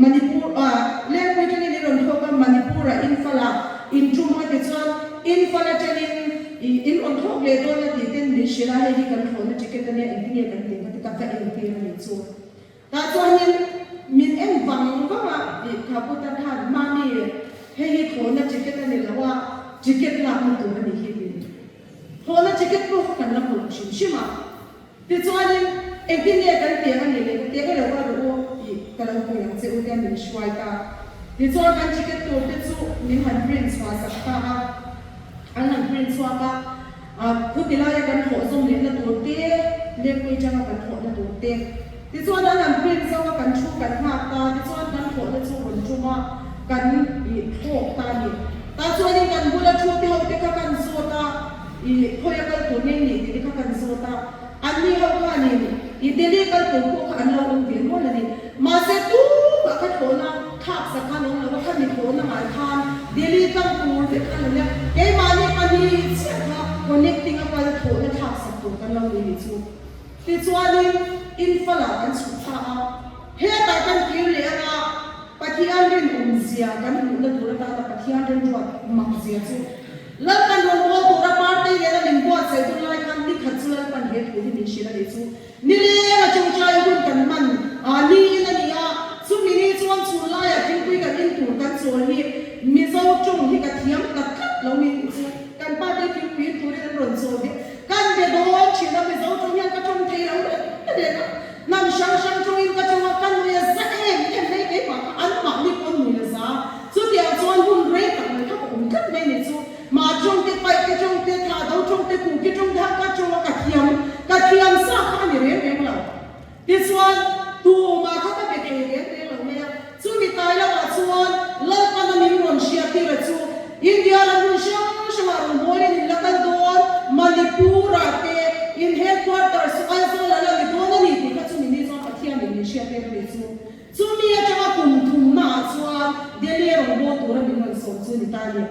Speaker 1: Manipur ah Lengpui atangin min rawn thlawk a Manipur ah Imphal ah in tum ang a ti chuan Imphal atangin ih in rawn thlawk leh dawn a tih ten min hrilh a, hei hi kan thlawhna ticket ania engtinge kan tih ang a ti ka va entir a nih chu. Tah chuanin min en vang vang a, ih kha putar khan Mami hei hi thlawhna ticket a ni lo a, ticket lakna tur a nih hi tiin thlawhna ticket pawh kha kan la hmu lo hrim hrim a. Tichuanin engtin nge kan tiang a nih leh ka tiang e lo va rawh u tih ka lo pui ang che u tia min hruai ta. Tichuan kan ticket tur te chu min han print chhuah sak ta a, an han print chhuak a. Khuti laia kan hlawh zawm lehna tur te, Lengpui tanga kan hlawhna tur te. Tichuan an han print zo a, kan thu kan nghak ta, tichuan kan hlawhna chu rawn tum a, kan ih thlawk ta a ni. Tah chuanin kan bula thu te ho te kha kan zawt a, ih khawi a kal tur nge nih tih te kha kan zawt a. Anni ho khanin ih Delhi kal tur pawh kha an lo awm ve nual a ni. Mahse tumah kha thlawhna thlak sak khan awm lo a, khami thlawhna ngai khan Delhi tlang tur vek khan awm nia. Keimahni pahnih chiah kha connecting a kal thlawhna thlak sak tur kan lo ni nih chu. Tichuanin Imphal-ah kan chhuk ta a, hetah kan kir leh anga Pathian rinawmzia kan hmuhna tur atana Pathian remruat makzia chu Lalpan rawngbâwl tura party nena min buatsaih hun lai khan ni khat chu Lalpan he thu hi min hrilh a nih chu. Nileng a ṭawngṭai hun kan hman a niin a ni a, chumi ni chuan chhun laiah thingpui kan in tur kan chawl hi Mizo ṭawng hi ka thiam tak tlat lo ni tih chu kan party thingpui in turin an rawn chawl ve. Kan be dawn ṭhin a, Mizo ṭawng hian ka ṭawng thei lo reng reng a, hnam hrang hrang ṭawngin ka ṭawng a, ka nui a za em em mai keimah kha anmahni pawh an nui a za. Chutiang chuan hun rei tak mai kha ka awm tlat mai ni chu Ma ṭawng te, paih te ṭawng te, thla do ṭawng te, kuki ṭawng te kha ka ṭawng a, ka thiam ka thiam sa kha a ni reng reng lo. Tichuan tumah kha ka be thei reng reng lo mai a, chumi tai lamah chuan Lalpana min rawn hriattir a chu India ram hmun hrang hrangah rawn bawlin in la kal dawn, Manipur-ah te in headquarters chu Aizawl ah la ni dawn a ni tih kha chumi ni chuan Pathianin min hriattir a ni chu. Chumi atanga kum thumnaah chuan Delhi rawn bawl tura min rawn sawm chu ni ta a ni.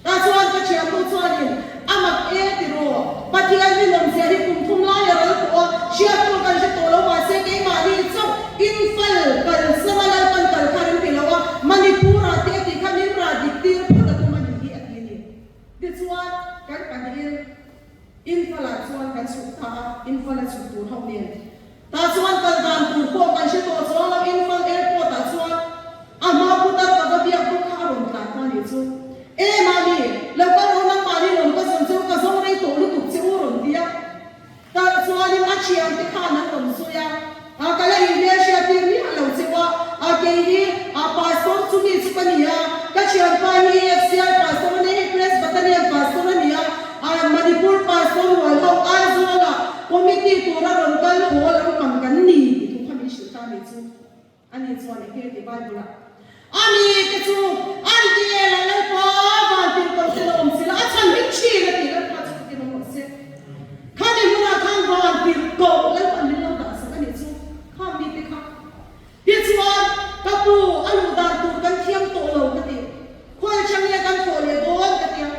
Speaker 1: Tah chuan ka thiannu chuanin, A mak e tiraw, Pathian hi nawmzia hi kum thum lai a ral tawh a, hriat tur kan hre tawh lo, mahse keimahni chauh Imphal kalsan a Lalpan kal kha rem ti lo a, Manipur-ah te a tih kha min rah dik tir phawt a tum a nih hi a ti a ni. Tichuan kan pahnihin Imphal-ah chuan kan chhuk ta a, Imphal-a chhuk tur ho nen. Tah chuan kal dan tur pawh kan hre tawh chuang lo, Imphal Airport ah chuan a hma putar ka va biak bawk kha a rawn tlan ta nih chu. E mami, lo kal rawh nangmahni rawn ka zawn che u, ka zawng rei tawh lutuk che u rawn ti a. Tah chuanin a thiante khan an rawn sawi a, a ka la inhmel hriat tir miah lo che u a, a kei hi a pastor chu mi chu ka ni a, ka thianpa hi FCI pastor a nia, hei Presbyterian pastor a ni a, a Manipur pastor rual ho Aizawl ah Committee tura rawn kal haw lampang kan ni tih thu kha min hrilh ta a nih chu. Ani chuan eng nge tih Bible ah a mi te chu an ti e lah Lalpa van tir ko se la awm si la a chhan him thin a ti Lalpa chu ka ti rawn rawh se. Khami hunah khan van tir ko Lalpan min lo dah sak a nih chu khang mi te kha. Tichuan, ka pu, a luh dan tur kan thiam tawh lo ka ti. Khawi atang nge kan thawh leh dawn ka ti a.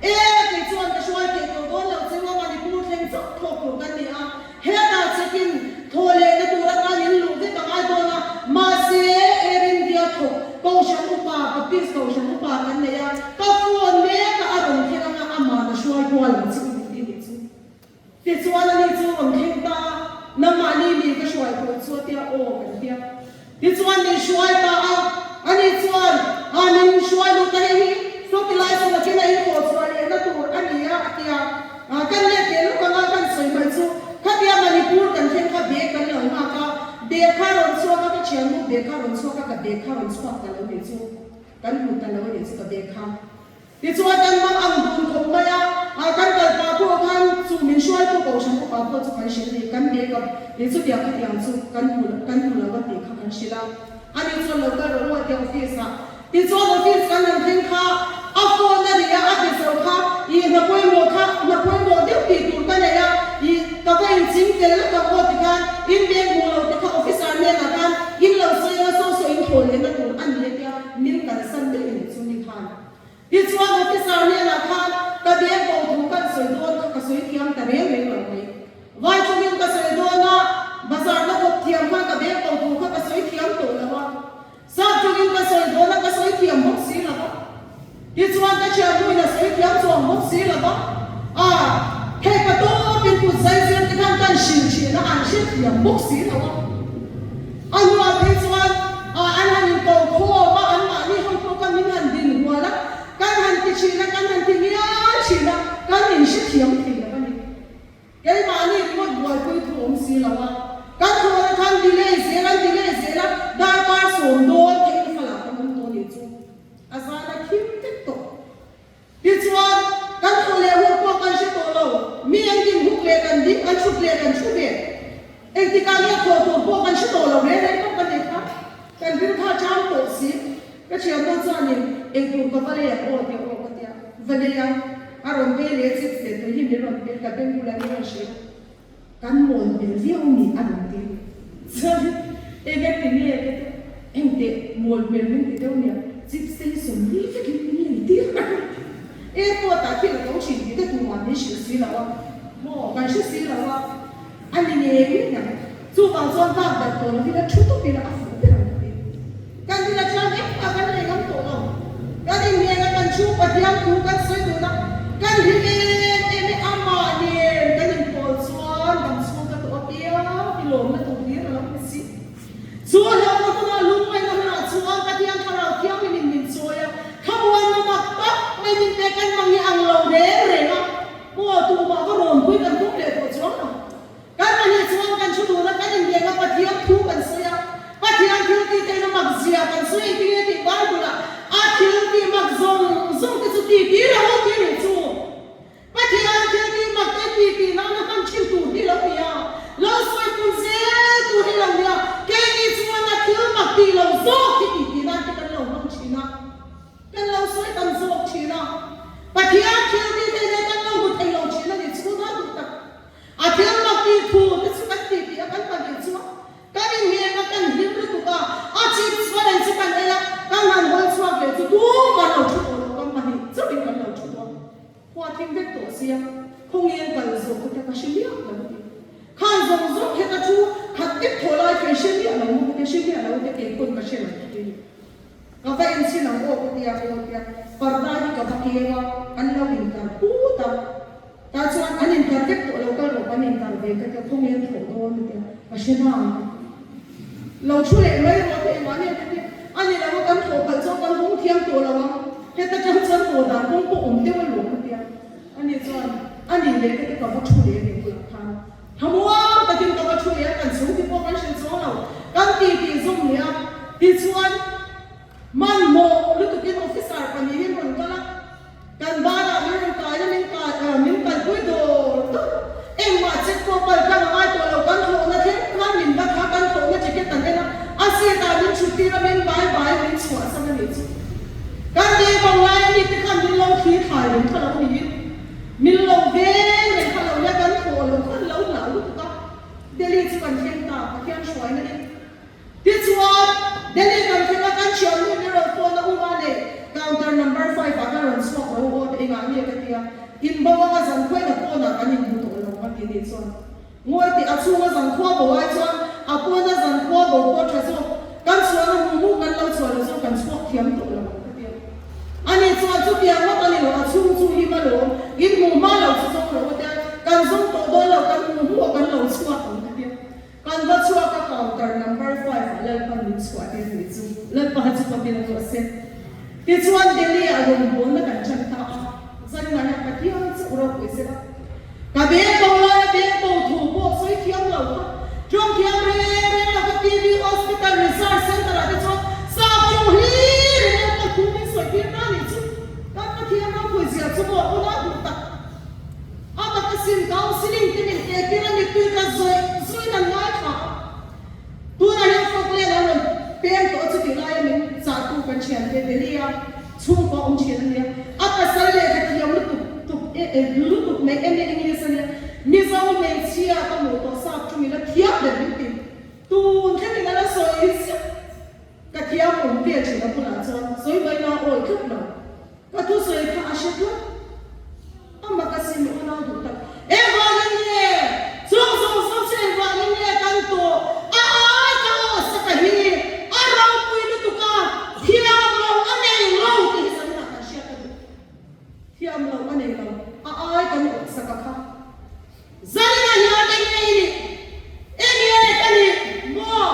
Speaker 1: E, kei chuan ka hruai thei tawh dawn lo che u a, Manipur thleng chauh thawk tur kan ni a. Hetah chekin thawh lehna tur atan in luh vek a ngai dawn a. Mahse, Air India thawk Kohhran Upa, Baptist Kohhran Upa kan nei a, ka phone mek a, a rawn thleng anga amah na hruai kual ang che u min ti nih chu. Tichuan ani chu rawn thleng ta a, nangmahni mi ka hruai tur chu a tia aw kan tia. Tichuan min hruai ta a, ani chuan a min hruai lut a hei hi sawti lai saw nakin a inthawh chhuah lehna tur a ni a a tia. Kan let leh lawk anga kan sawi hmai chu khatia Manipur kan thleng kha bag kan lo nghak a, bag kha rawn chhuak a ka thiannu bag kha rawn chhuak a ka bag kha rawn chhuak ta lo nih chu kan hmu ta lo a nih chu ka bag kha. Tichuan kan hmang ang dun khawp mai a, a kan kal pah pawh khan chu min hruaitu kohhran upa pawh chu kan hrilh a ni, kan make up ih chutiang khatiang chu kan hmu kan hmu lo a tih kha kan hrilh a, ani chuan lo kal rawh u a tia office ah. Tichuan office kan han thleng kha a phone a ri a, a ti zo kha ih hna pawimawh kha hna pawimawh deuh tih tur ka nei a, ih ka va inching tel lawk ang aw tikhan in beng hmu lo te kha officer hnenah khan in lo sawi anga saw saw in thaw lehna tur a ni a tia min kalsan daih a nih chu ni khan. Tichuan officer hnenah khan ka beng bo thu kan sawi dawn kha ka sawi thiam ta reng reng lo mai. Vai chungin ka sawi dawn a, bazar na kawp thiam khan ka beng bo thu kha ka sawi thiam tawh lo a. Sap chungin ka sawi dawn a, ka sawi thiam bawk si lo va. Tichuan ka thiannuin a sawi thiam chuang bawk si lo va. A, hei pa tawpin kut zai zir te khan kan hrilh thin a, an hrethiam bawk si lo a. A hnuah phei chuan an han inko khawm a, anmahni ho pawh kha min han din hual a, kan han ti thin a, kan han ti ngial thin a, kan inhrethiam thei lo a ni. Keimahni ringawt buaipui thu awm si lo a, kan thawhna khan delay zel an delay zel a, darkar 10 dawn thei in falah kan awm tawh a nih chu. A zan a thim vek tawh. Tichuan, kan thawh leh hun pawh kan hre tawh lo. Mi an din huk leh kan ding, an chhut leh kan chhu ve. Engtikah nge thawh tur pawh kan hre tawh lo reng reng bawk a ni kha. Kan ring kha chang tawh si. Ka thiannu chuanin engtur ka va lei ang aw tih aw ka tia. Va lei a, a rawn pe leh chips leh tui hi min rawn pe, ka beng bulah min rawn hrilh a. Kan mawl hmel viau ni a rawn ti. Chuan enge ti nge ka ti engteh mawl hmel min ti deuh nia chips te hi 40 vekin min lei tir a. Airport ah thil a to thin tih te tumah min hrilh si lo a maw kan hre si lo a a ni ngei ngei ang. Chuvang chuan bak darh tawh lovin a thu tawp ila a fuh ber ang ka ti. Kan rin atang engmah kan lei ngam tawh lo. Kan inhnen a kan thu Pathian thu kan sawi dun a, kan hlim em em e amah nen kan inpawl chuan dam chhung ka tawh apiang i lawmna tur hlir a lo ni si. Chu a hlauhna hunah lungngaihna hunah chuan Pathian Thlarau Thianghlimin min chawi a, thlamuanna mak tak mai min pek kan mang hi ang lo reng reng a, maw tumah va rawnpui kan tum leh tawh chuang lo. Kan pahnih chuan kan thu dun a, kan inbiak a, Pathian thu kan sawi a, Pathian thil tih theihna mak zia kan sawi engtin nge tih Bible ah a thil tih mak zawng zawng te chu ti ti lo a ti nih chu. Pathian thil tih mak te ti tih nana hman thin tur hi lo ni a, lo sawi pun zel tur hi lo ni a, keini chuan a thil mak tih lo zawk hi ti tih nan te kan lo hmang thin a. Kan lo sawi tam zawk thin a, Pathian thil tih theihna kan lo hmu thei lo thin a ni chu na duh tak. A thil mak tih thu te chu kan tih tih a kan pahnih chu kan inheng a kan hlim lutuk a, a chips va lei chu kan ei a, kan han hawi chhuak leh chu tumah lo thu tawh lo kan pahnih chauhin kan lo. sia, khawnge an kal zawh ka tia ka hre miah lo a ti. Khan zawng zawng heta thu khat tek thawh lai kha i hre miah lo maw ka tia, hre miah lo a tia keipawhin ka hre lo ka ti. Ka va enchhin ang aw ka tia aw tia parda hi ka va keu a, an lo inkar put a, tah chuan an inkar vek tawh lo kal rawh kan inkar ve ka tia khawnge an thawh dawn ka tia ka hre nang ka ti. Lo thu leh mai rawh te engmah nge ka tia a ni lo a kan thawh palh chuan kan hawng thiam tawh lo ang heta tang chuan haw dan kawng pawh awm deuh alawm ka tia a ni chuan a ni leh ka tia ka va thu leh a ni bulah khan. Thlamuang takin ka va thu leh a, kan chhungte pawh kan hrilh chuang lo, kan ti tih zawm leh a. Tichuan, hmanhmawh lutukin officer pahnihin rawn kal a, kan banah min rawn kai a, min kai min kalpui dawr dawr. Engmah check pawh kal tlang a ngai tawh lo, kan thlawhna thleng khan min va thla, kan thlawhna ticket an en a, a seat ah min thut tir a, min bai bai a, min chhuahsan a nih chu. Kan deng bo lai a mite khan min lo thli thlai reng kha lo niin. Min lo veng reng kha lo nia kan thawh lo khan lo hlau lutuk a, Delhi chu kan thleng ta, Pathian hruaina in. Tichuan, Delhi kan thleng a, kan thiam nu min rawn phone a, Uma nei, counter number five ah khan rawn chhuak ro aw te engah nge ka tia, in bo anga zankhuain a pawnah kan inhmu tawh lo a ti nih chuan ngawi teh a chhunga zankhua bo ai chuan a pawna zankhua bo pawh tha zawk, kan chhuahna hmu hmu kan lo chhuah lo zawk kan chhuak thiam tawh lo ang ka tia. Ani chuan chutiang ngawt a ni lo, a chhung chu him alawm, in hmu hma lo chu zawng lo a tia, kan zawng tawh dawn lo, kan hmu hmu a kan lo chhuak ang ka tia. Kan va chhuak a counter number five ah Lalpan min chhuah tir nih chu Lalpa chu patin a rawh se. Tichuan Delhi ah rawngbawlna kan chan ta a, zaninah hian Pathian chu ropui se la. Ka beng bo laia beng bo thu pawh sawi thiam lo kha, tawng thiam reng reng lo kha TB Hospital Research Centre ah te chuan sap tawng hlir in enkawl thu min sawi tir ta nih chu. Kan Pathian ropui zia chu maw unau duh tak. A mak asin counselling te min pe tir a mittui ka zawih zawih nan ngaithla a. Tunah hian Falkland a rawn peng tawh a chutih laia min chahtu kan thiante Delhi a chhungkua awm thin a nia. A pasal lehkha thiam lutuk tuk e e lutuk mai MA English a nia. Mizo hmeichhia ka hmuh tawh sap tungin a thiam ber min ti. Tun thlengin a la sawi ziah. Ka thiam awm vel thin a bulah chuan sawi mai na awi tlat lo. Ka thusawi kha a hre tlat. A mak asin unau duh tak. Engvangin nge chung zawng zawng chu engvangin nge kan tawh? A ai ka aw saka hi a ropui lutuk a, thiam lo a nei lo tih hi zaninah kan hriat ka duh. Thiam lo a nei lo, a ai kan awh saka kha. Zaninah hian eng nge i nih? Eng nge ka nih? Maw?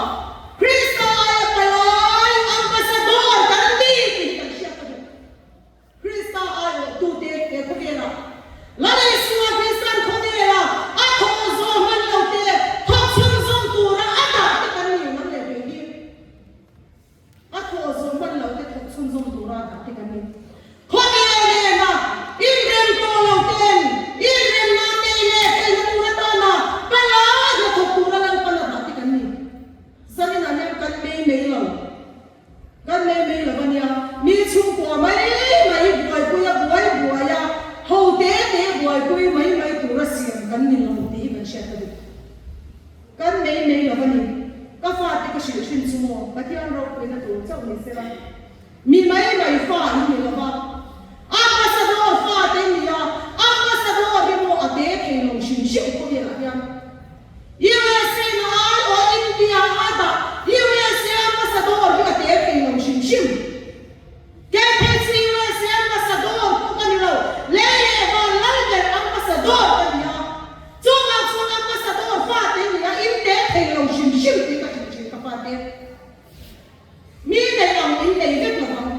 Speaker 1: Krista aia palai ambassador kan ni tih hi kan hriat ka duh. Krista aiawhtute he khawvelah Lal Isua Kristan khawvela a thawh zawh hman lo te thawk chhunzawm tura a dah te kan ni nang leh kei hi. A thawh zawh hman lo te thawk chhunzawm tura a dah te kan ni. Khawvel nena inrem tawh lo ten inremna nei leh theihna tur atana palai hnathawk tura Lalpan a dah te kan ni. Zaninah hian kan mei mei lo. Kan mei mei lo a nia, mi chhungkua mai mai buaipui a buai buai a, ho te te buaipui mai mai tura siam kan ni lo tih hi kan hriat ka duh. Kan mei mei lo a ni. Ka fate ka hrilh hrin chu maw, Pathian ropuina tur chauh ni sela. Mi mai mai fa in ni lo va, Ambassador fate in ni a, Ambassador hi maw a te thei lo hrim hrim khawvelah hian. USA na ai aw India a dah USA ambassador hi a tel thei lo hrim hrim. Kei phei chu USA ambassador pawh ka ni lo, lei leh van lal ber ambassador ka ni a. Chuvang chuan ambassador fate ni a in tel thei lo hrim hrim tih ka hrilh thin ka fate. Mi neih ang in nei vek lo vang.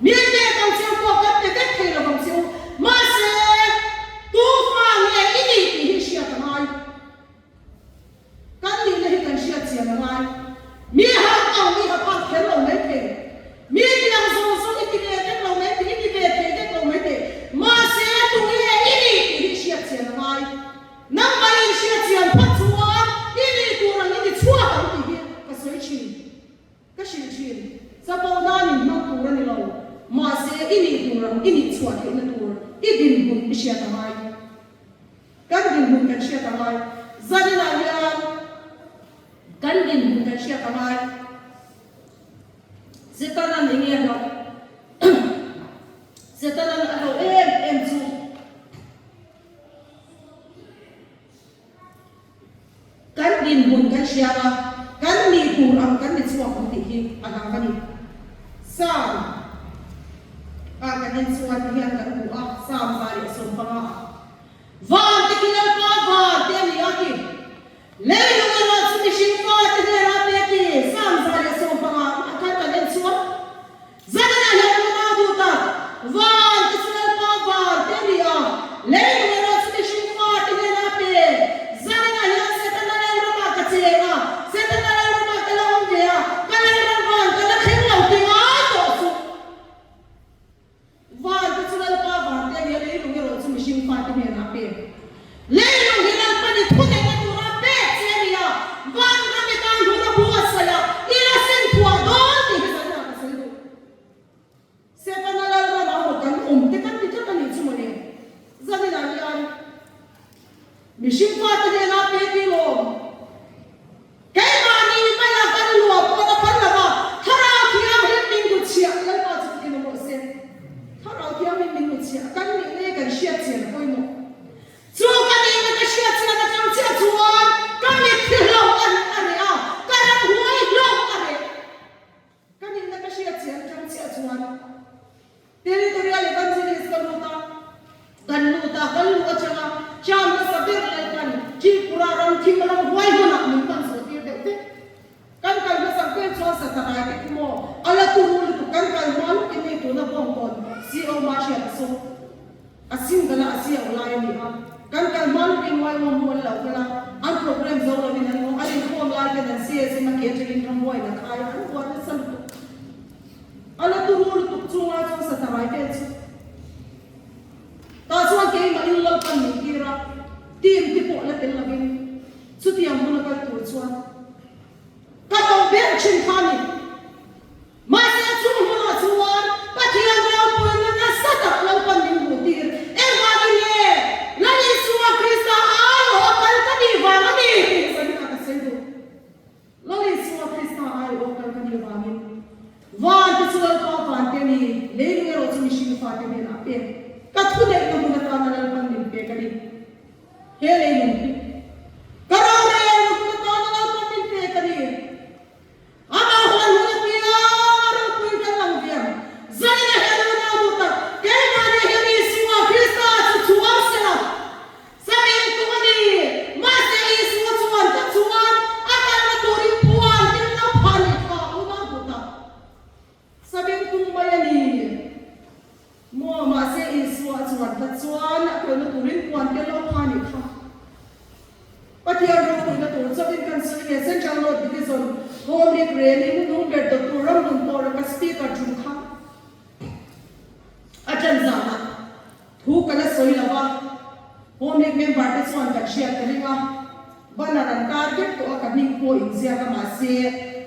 Speaker 1: Mi pek ang cheu pawh kan pe vek thei lo vang cheu. Mahse, tu fa nge i nih tih hi hriat a ngai. Kan nihna hi kan hriat chian a ngai. Mi harh ang i ha phak kher lo mai thei. Mi ti ang zawng zawng i ti ve vek lo mai thei, i ti ve thei vek lo mai thei. Mahse, tu nge i nih tih hi hriat chian a ngai. Nangmah i inhriat chian phawt chuan i nih tur ang i ni chhuak ang tih hi ka sawi thin. Ka hrilh thin. Chapo nan in hmang tur a ni lo. Mahse i nih tur ang i nih chhuah theihna tur i dinhmun i hriat a ngai. Kan dinhmun kan hriat a ngai. Zaninah hian kan dinhmun kan hriat a ngai. Setanan eng nge a hlauh? Setanan a hlauh em em chu. hria anga, kan nih tur ang kan ni chhuak ang tih hi a hlau a ni. Psalm ah kan en chuan ti hian kan hmu a, Psalm 115 ah, Van te khi Lalpa van te a ni a ti. Leilung erawh chu mihring fate hnenah pek i Psalm 115 ah khan kan en chuan, Zanah hian unau duh tak, van te chu Lalpa van te a ni a, leilung erawh chu mihring fate hnenah pe. Zanah hian Setana lalramah ka cheng a, Setana lalramah ka la awm ve a, ka lalram van ka la thleng lo ti ngai tawh suh. Van te chu Lalpa van te a ni a, leilung erawh chu mihring fate hnenah pe. Leilung hi Lalpa ni thu neihna tura pek che a ni a, van ram i tan hun a buatsaih a, i la seng thuah dawn tih hi zanah ka sawi duh. Setana Lalram ah maw kan awm te kan ti tlat a nih chu mawle. Zaninah hian mihring fate hnenah pek i lawm. Keimahni maia kan luah pawn a phal lo va, Thlarau Thianghlim min hnutchhiah, Lalpa chu tukin awm rawh se. Thlarau Thianghlim min hnutchhiah, kan nih nge kan hriat chian a pawimawh. Chu ka nihna ka hriat chian atang chiah chuan ka mitthi hlauh a reh a, ka ramhuai hlauh a reh. Ka nihna ka hriat chian atang chiah chuan Territorial Evangelist ka lut a, kan lut a, kan luh atanga cham hmasa ber Lalpan Tripura ram thim ram huai hmunah min hman zawh tir deuh vek. Kan kal hmasak ber chuan Satarai te khu maw a la turu lutuk kan kal hma lukin hei tuna Bawngkawn CO Mahriat a saw. A single a a siau lai a ni a, kan kal hma lukin YO mu an lo kal a, an program zo lovin an awm, an inkhawm lai ten an CSM a ke atangin ramhuaiin a khai a, an buai nasa lutuk. A la turu lutuk chung lai chuan Satarai vel chu tah chuan keimah in Lalpan min tir a, team te pawh la tel lovin chutiang hmun a kal tur chuan ka do ber thin kha a ni. Mahse chung hmunah chuan Pathian ropuina nasa tak Lalpan min hmuh tir. Engvangin nge Lal Isua Krista aiawh a kal ka nih vang a ni tih zanin ah ka sawi duh. Lal Isua Krista aiawh a kal ka nih vangin van te chu Lalpa van te a ni, leilung erawh chu mihring fate hnenah a pek. Ka thuneihna hmun atana Lalpan min pek a ni. He leilung hi ka rorelna hmun atana Lalpan min pek a ni. Amah huan hun apiang a ropui kan lang viang. Zaina hian unau duh tak, keimahni hian Isua Krista chu chhuang sela. Zanin tum a ni. Mahse Isua chuan ka chuan a kalna turin puan tin lo phah leh kha unau duh tak. Zanin tum mai a ni. Maw, mahse Isua chuan ka chuan a kalna turin puan tel lo phah nih kha. Pathian ropuina tur chauhin kan sawi nge Central North Division Home League rel in hnung ber dawt tur ram hmun pawh ka Speaker tum kha a ṭan zanah thu ka la sawi lo a, Home League member te chuan kan hriat ka ring a, banner an tar vek tawh a ka hming pawh inziak a mahse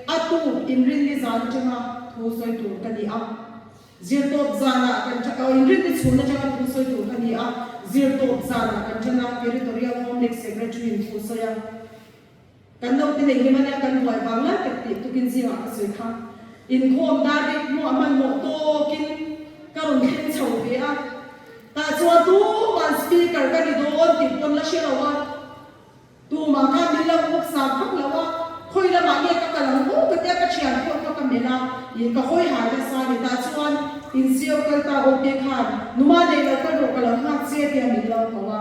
Speaker 1: a tuk inrinni zan aṭanga thu sawi tur ka ni a. Zirtawp zanah kan ṭan, aw inrinni chhun aṭanga thu sawi tur ka ni a, zirtawp zanah kan ṭan a, Territorial Home League Secretary in thu sawi a, kan naute nei hlim ania kan buai vang lai tak tih tukin zingah ka sawi kha. Inkhawm dar rik hmuah hmanhmawh tawkin ka rawn thleng chho ve a, tah chuan tuman speaker ka ni dawn tih pawn la hre lo a, Tumah khan min lo bawk sap vak lo a, khawi lamah nge ka kal ang aw ka tia ka thian pawh kha ka melh a, ih ka hawi hai nasa a ni. Tah chuan insiau kal ta aw te khan numa nei lo kal rawh ka lo nghak che tia min lo ko a,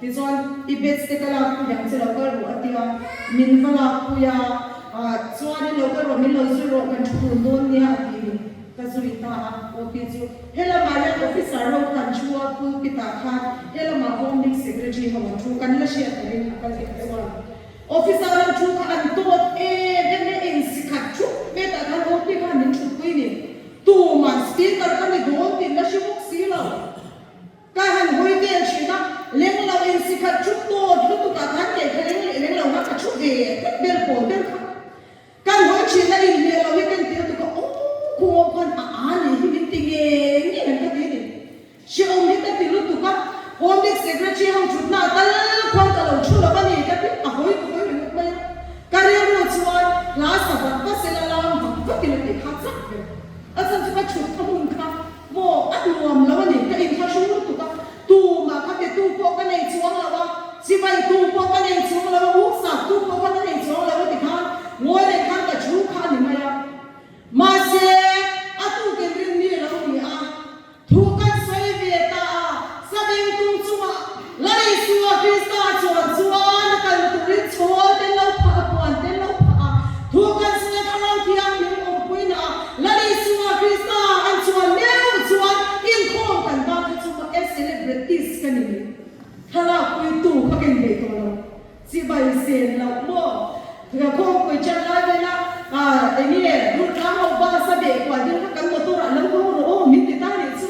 Speaker 1: tichuan i bets te ka lak pui ang che lo kal rawh a tia min va lak pui a, chuanin lo kal rawh min lo zui rawh kan thu dun dawn nia a ti ni. Ka zui ta a, OP chu helamah hian officer ho khan thu a, pulpit ah khan helamah Home League Secretary ho an thu, kan la hriat ta ring a kal dik chuan officer ho thu kha an tawt em em mai, eng si khat thup mai tah khan OP khan min thutpui ni, tuman speaker ka ni dawn tih la hre bawk si lo. Ka han hawi vel thin a, leng lo in si khat thup tawt lutuk ah khan kei kha leng leh leng lo kha ka thu ve tlat ber pawl ber kha. Kan hawi thin a inhmeh lo hi kan ti lutuk a, aw khuaw khan a a nih hi min ti ngei ngei ang ka ti a ni. Hrehawm hi ka ti lutuk a, Home League Secretary ho thutna ah tal khuan ka lo thu lo a ni ka ti, a hawi ka hawi ringawt mai a. Ka rilru chuan hla sa vak va sela lam vak vak in a tih kha chak ber. A chhan chu ka thut ka hmun kha maw a nuam lo a ni, ka inthlahrung lutuk a, tumah kha pe tu pawh ka nei chuang lo a, chibai tu pawh ka nei chuang lo a, uksak tu pawh kha ka nei chuang lo a ti khan. Thu kan sawi ve ta a, Sabengtung chungah Lal Isua Krista chuan chuan a kal turin chhawl te lo phah a, puan te lo phah a, thu kan sawi a Thlarau Thianghlim awmpuina ah Lal Isua Krista an chuan meuh chuan inkhawm kan bak kha chu maw e celebrities ka ni mai. Thlalak puitu kha ka inneih tawh lo. Chibai sen loh maw? Khawngpui chan lai vela eng nge Durtlang ho bus a beh kual deuh kha kan motor ah lo hmang rawh aw min ti ta nih chu.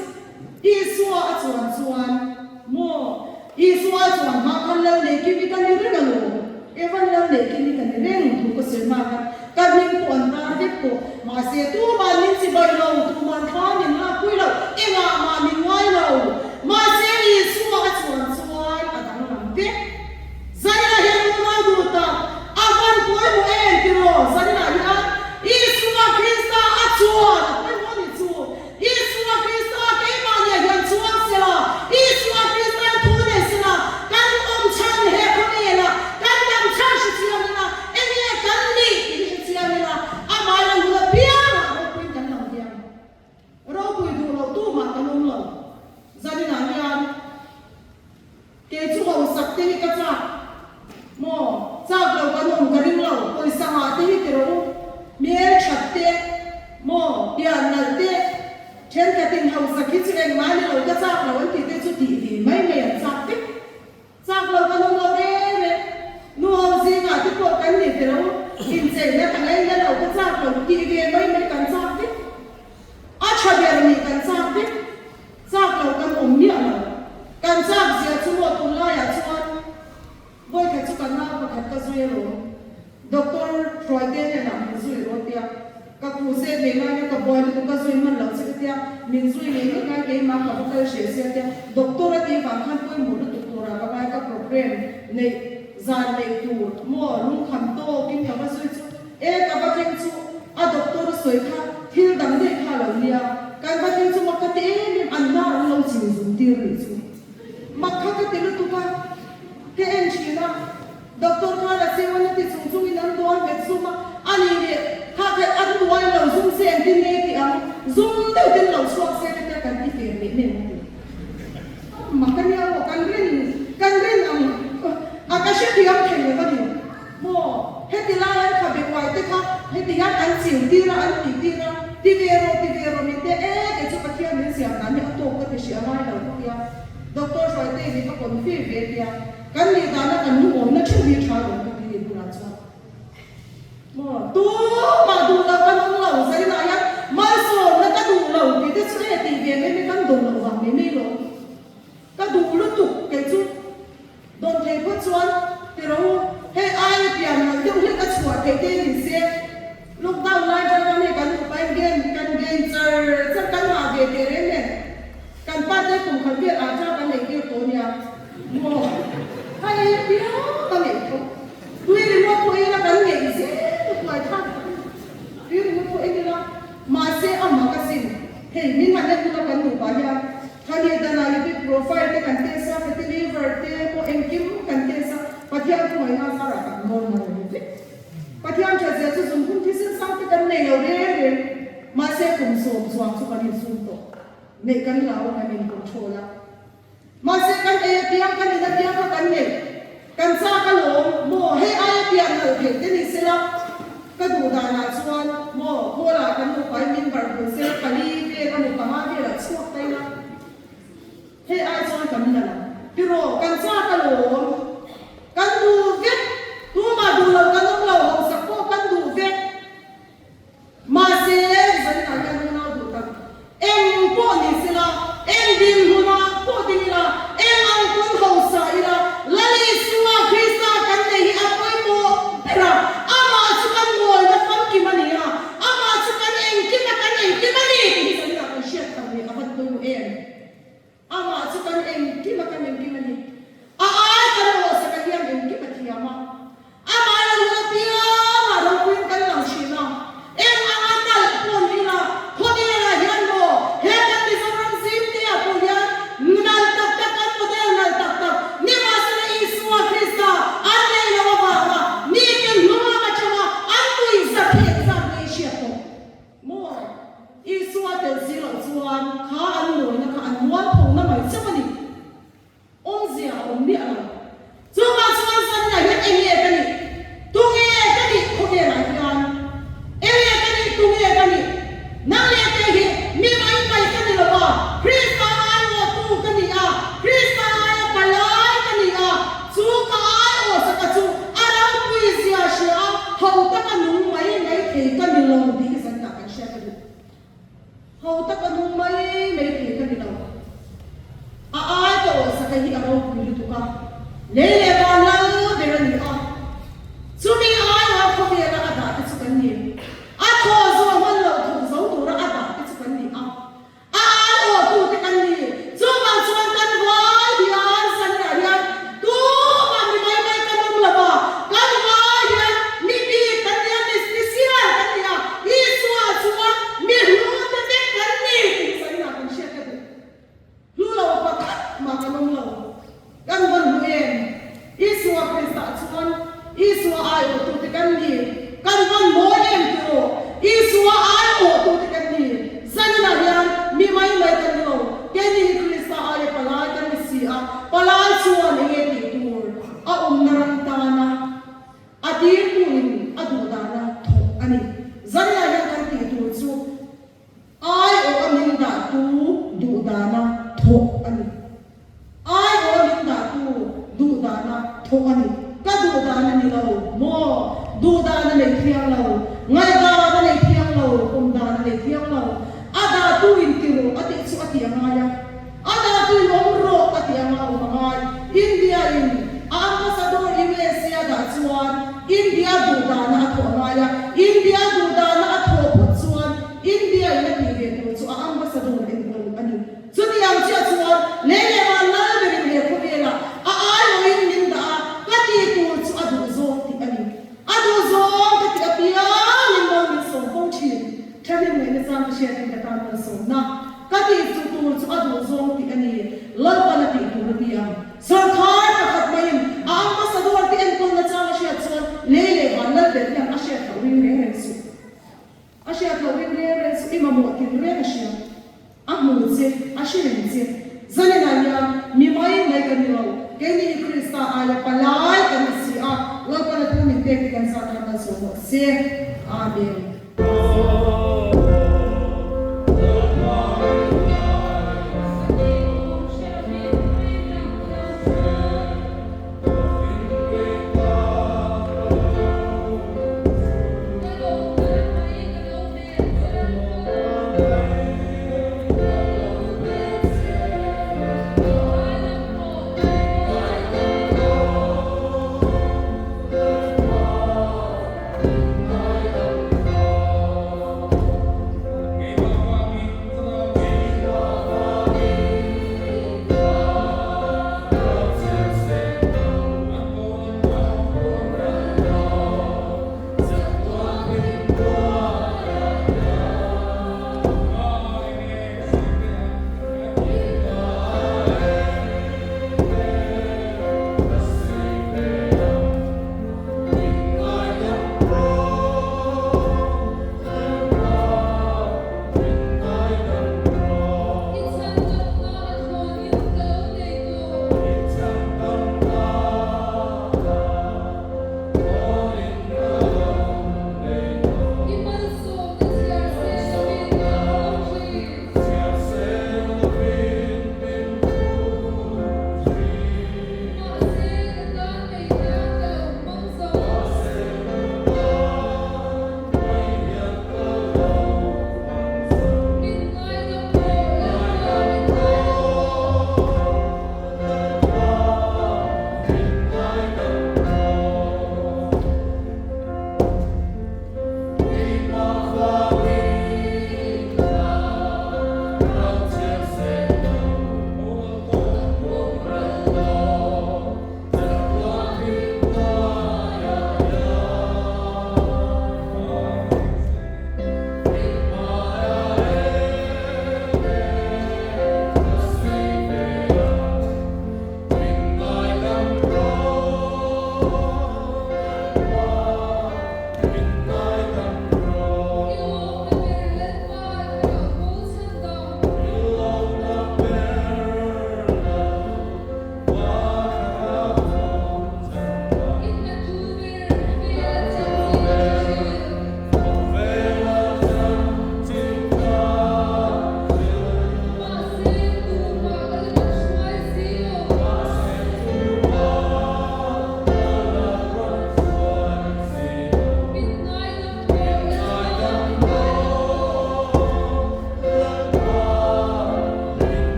Speaker 1: Isua a chuan chuan maw? Isua a chuan hma khan lal nei kim i ka ni reng alawm. Evan lal nei kim i ka ni reng thu ka sawi hma khan ka hming pawh an tar vek tawh. Mahse tuman min chibai lo, tuman thla min lakpui lo, engah mah min ngai lo. Mahse Isua a chuan chuan a danglam vek. Zaninah hian unau duh tak, a van pawimawh em tiraw? Zaninah hian Isua Krista a chuan a pawimawh a nih chu. Isua Krista keimahniah hian chuang sela, Isua Krista in thu nei sela, kan awm chhan he khawvelah kan dam chhan hre chiang ila, enge kan nih tih hi hre chiang ila, amah la hun apiangah ropuiin kan lang hian ropui duh loh tumah kan awm lo. Zaninah hian. Kei chu hausak te hi ka chak maw? Chak lo kan awm ka ring lo, pawisa ngah te hi ti rawh u, hmel that te maw, pian nalh te, thenkhatin hausak hi chu engmah ni lo ka chak lo an tih te chu tih ve mai mai an chak vek. Chak lo kan awm lo reng reng, nu ho zingah te pawh kan ni ti rawh u, incheina ka ngaina lo ka chak lo tih ve mai mai kan chak vek. A tha ber nih kan chak vek. Chak lo kan awm miah lo. Kan chak zia chu maw tunlaiah chuan vawikhat chu kan nau pakhat ka zui alawm. Doctor Hruaite hnenah min zui rawh tia ka khuh zet nei laia ka buai lutuk ka zui hman loh che ka tia min zui ngei ngei ngai keimah ka va kal hreh sia tia doctor a tih vang khan pawimawh lutuk turah ka ngai ka program neih zan neih tur maw lungkham tawkin ka va zui chu E ka va thleng chu a doctor a sawi kha thil dang daih kha a lo nia, kan va thleng chu mak ka ti em em, an hnar an lo chil zum tir nih chu mak kha ka ti lutuk a, ka en thin a, doctor khan a cheu a na ti chung chung in an duai vet zum a, a ni leh kha kha an duai lo zum se engtin nge tih ang, zum deuh ten lo chhuak se ka tia kan ti fer leh em a ti. Mak a nia aw, kan rin kan rin ang a ka hrethiam thei lo a ni. Maw, heti lai an khabe uai te kha heti hian an chiu tir a, an tih tir a, ti ve rawh, ti ve rawh min te e, kei chu Pathian min siam dan hi a tawk ka ti hria ngai lo ka tia, Doctor Hruaitei nih ka confirm ve tia, kan nih dana kan lungawmna theuh hi tha lo ka ti ni bulah chuan. Maw, tumah duh loh kan awm lo, Zarinah hian malsawmna ka duh lo tih te chu e tih ve mai mai kan dawn loh vang mai mai lo. Ka duh lutuk kei chu. Dawn thei phawt chuan ti rawh u, hei aia pian nalh deuh hlek a chhuah theih te ni se, lockdown lai ṭang khan hei kan nupa in game kan game char char kan hah ve teh reng nen, kan pa te kum khat vel ah ṭa kan neih tir tawh nia maw, a ei piang a ngeih tho, tui ringawt pawh ila kan ngeih zel a huai thlak tak a ni, tui ringawt pawh en ila mahse a mak asin, hei min han en huna kan nupa hian. Khami danah lipid profile te kan test a, fatty liver te pawh engkim kan test a, Pathian khawngaihnaa zarah kan normal a ni vek. Pathian thatzia chu zungkhum thisen sang te kan nei lo reng reng, mahse kum sawm chuang chu kan insum tawh. Neih kan hlau a, kan in control a. Mahse kan ei apiang, kan in apiang kha kan nei. Kan chak alawm, maw hei aia pian nalh theih te ni sela, ka duh danah chuan maw Kawlah kan nupa in min barh bul sela pali vel emaw panga velah chhuak ta ila, hei ai chuan kan nalh ang. Tiraw, kan chak alawm, kan duh vek, tumah duh loh kan awm lo, hausak pawh kan duh vek. Mahse, Zaninah hian unau duh tak eng pawh ni sela, eng dinhmunah pawh ding ila, eng ang pawn hausa ila, Lal Isua Krista kan nei hi a pawimawh ber a, amah chu kan mawlna famkim a ni a, amah chu kan engkim a, kan engkim a ni tih hi Zaninah kan hriat thar leh a van pawimawh em? Amah chu kan engkim a, kan engkim a ni. A ai kan awhsak a hian engkim a thiam a. Amah lo hun apiangah ropuiin kan lang thin a. Eng anga nalh pawh ni ila, khawvelah hian maw, he kan Mizoram zimte ah pawh hian mah kan awm lo. Kan vawn hmu em? Isua Krista chuan Isua aiawhtute kan ni. Kan vawn mawi em tiraw? Isua aiawhtute kan ni. Zaninah hian mi mai mai kan ni lo. Keini hi Krista aia palai kan ni si a, palai chuan enge tih tur a awmna ram tana a tirtuin a duh dana thawk a ni. Zaninah hian kan tih tur chu Aiawh a min dahtu duh dana thawh a ni. Aiawh a min dahtu duh dana thawh a ni. Ka duh dan a ni lo maw? Duh dan a nei thiang lo, ngaihdan a nei thiang lo, pawm dan a nei thiang lo. A dahtu in ti rawh a tih chu a tih a ngai a. A dahtu in awm rawh a tih anga awm a ngai. India in a ambassador USA a dah chuan India duh dana a thawh a ngai a. India duh dana a thawh phawt chuan India in a tih ve tur chu a ambassador enkawl a ni. Chutiang chiah chuan lei leh van lal berin he khawvelah a aiawhin min dah a, ka tih tur chu a duh zawng tih a ni. A duh zawng ka tih apiangin maw min sawm fo thin. Thahnem ngaihna chang ka hriatin ka tan malsawmna ka tih chu tur chu a duh zawng tih a ni. Lalpan a tih tur a ti ang. Sawrkhar pakhat maiin a ambassador te enkawlna chang a hriat chuan lei leh van lal ber hian a hriat loh ring reng reng suh. A hriat loh ring reng reng chu i mamawh tin reng a hria. A hmu che, a hre reng che. Zalenah hian mi mai mai kan ni lo, keini hi Krista aia palai kan ni si a, Lalpana thu min pek hi kan zat tan malsawm rawh se. Amen.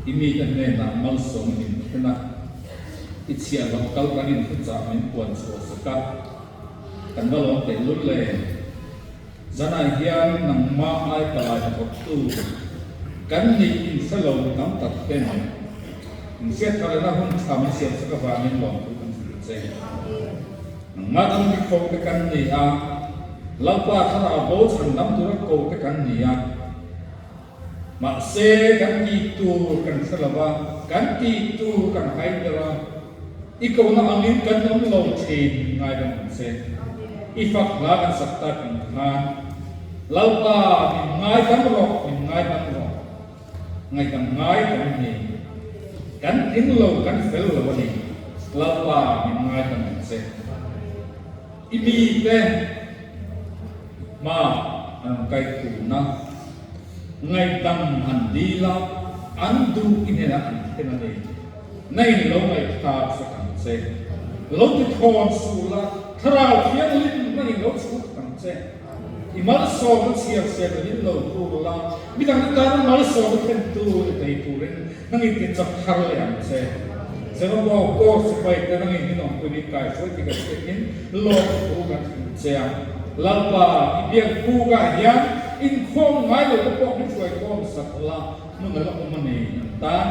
Speaker 2: I mite hnenah malsawm min thlen a, i chhiahhlawh kal kan inthuchah min puan chhuah sak a, kan va lawm tehlul le. Zanah hian nangmah ai palai hnathawktu kan nih inhre lo tam tak ten inhriat tharena hun tha min siam sak avangin lawmthu kan hrilh che. Nangmah dang mi kho te kan ni a, Lalpa thlarau bo chhan dam tura ko te kan ni a. Mahse, kan tih tur kan hre lo va, kan tih tur kan hai deuh a, i kohna angin kan awm lo thin ngai dang ang che. I fak hla kan sak tak ang khan, Lalpa, min ngaidam rawh, min ngaidam rawh, ngaihdam ngai kan ni, kan tling lo, kan fel lo a ni, Lalpa, min ngaidam ang che. I mite hma an kai tun a, ngaihdam an dil a, an duh i hnenah an thlen a ni. Na in lo ngaihthlak sak ang che. Lo ti thawn suh la, Thlarau Thianghlim na in lo chhuk ang che. I malsawmna chhiar siam in in lo tur la, midangte tana malsawmna thlentu ni thei turin nang in ti chak thar leh ang che. Jeroboam kawr sipai te nang in min awmpui min kaihruai tih kan hriat in lawm thu kan hrilh che a. Lalpa, i biak bukah hian inkhawm ngai lo te pawh min hruaikhawm sak la, hmun a la awm a ni an tan.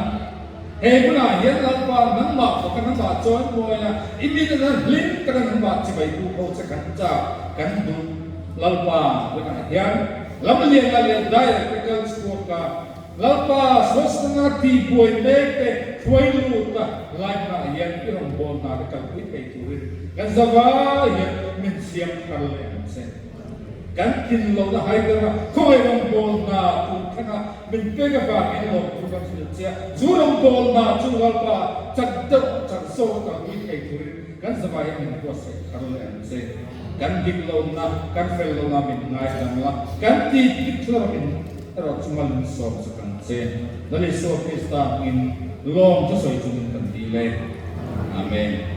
Speaker 2: He hmunah hian Lalpa nangmah faka nangmah chawi mawi a, i miten a hlim taka nangmah chibai bu ho che kan chak kan duh. Lalpa hunah hian lamliana leh daiah te kal chhuak a, Lalpa Sosnanga tihbuai mek te hruai lut a, lai hmunah hian i rawngbâwl hna te kalpui thei turin kan zavai hian min siam thar leh ang che. Kan thin lohna haidara khawngaih rawngbawlna tun thlengah min pek avangin lawmthu kan hrilh che a, chu rawngbawlna chu Lalpa chak deuh chak zawk a kalpui thei turin kan zavai hian min buatsaih thar leh ang che. Kan dik lohna, kan fel lohna min ngaidam la, kan tih dik thil erawh min erawh chunga lungsawm sak ang che. Lal Isua Krista hmingin lawmthu sawi chungin kan dil e. Amen.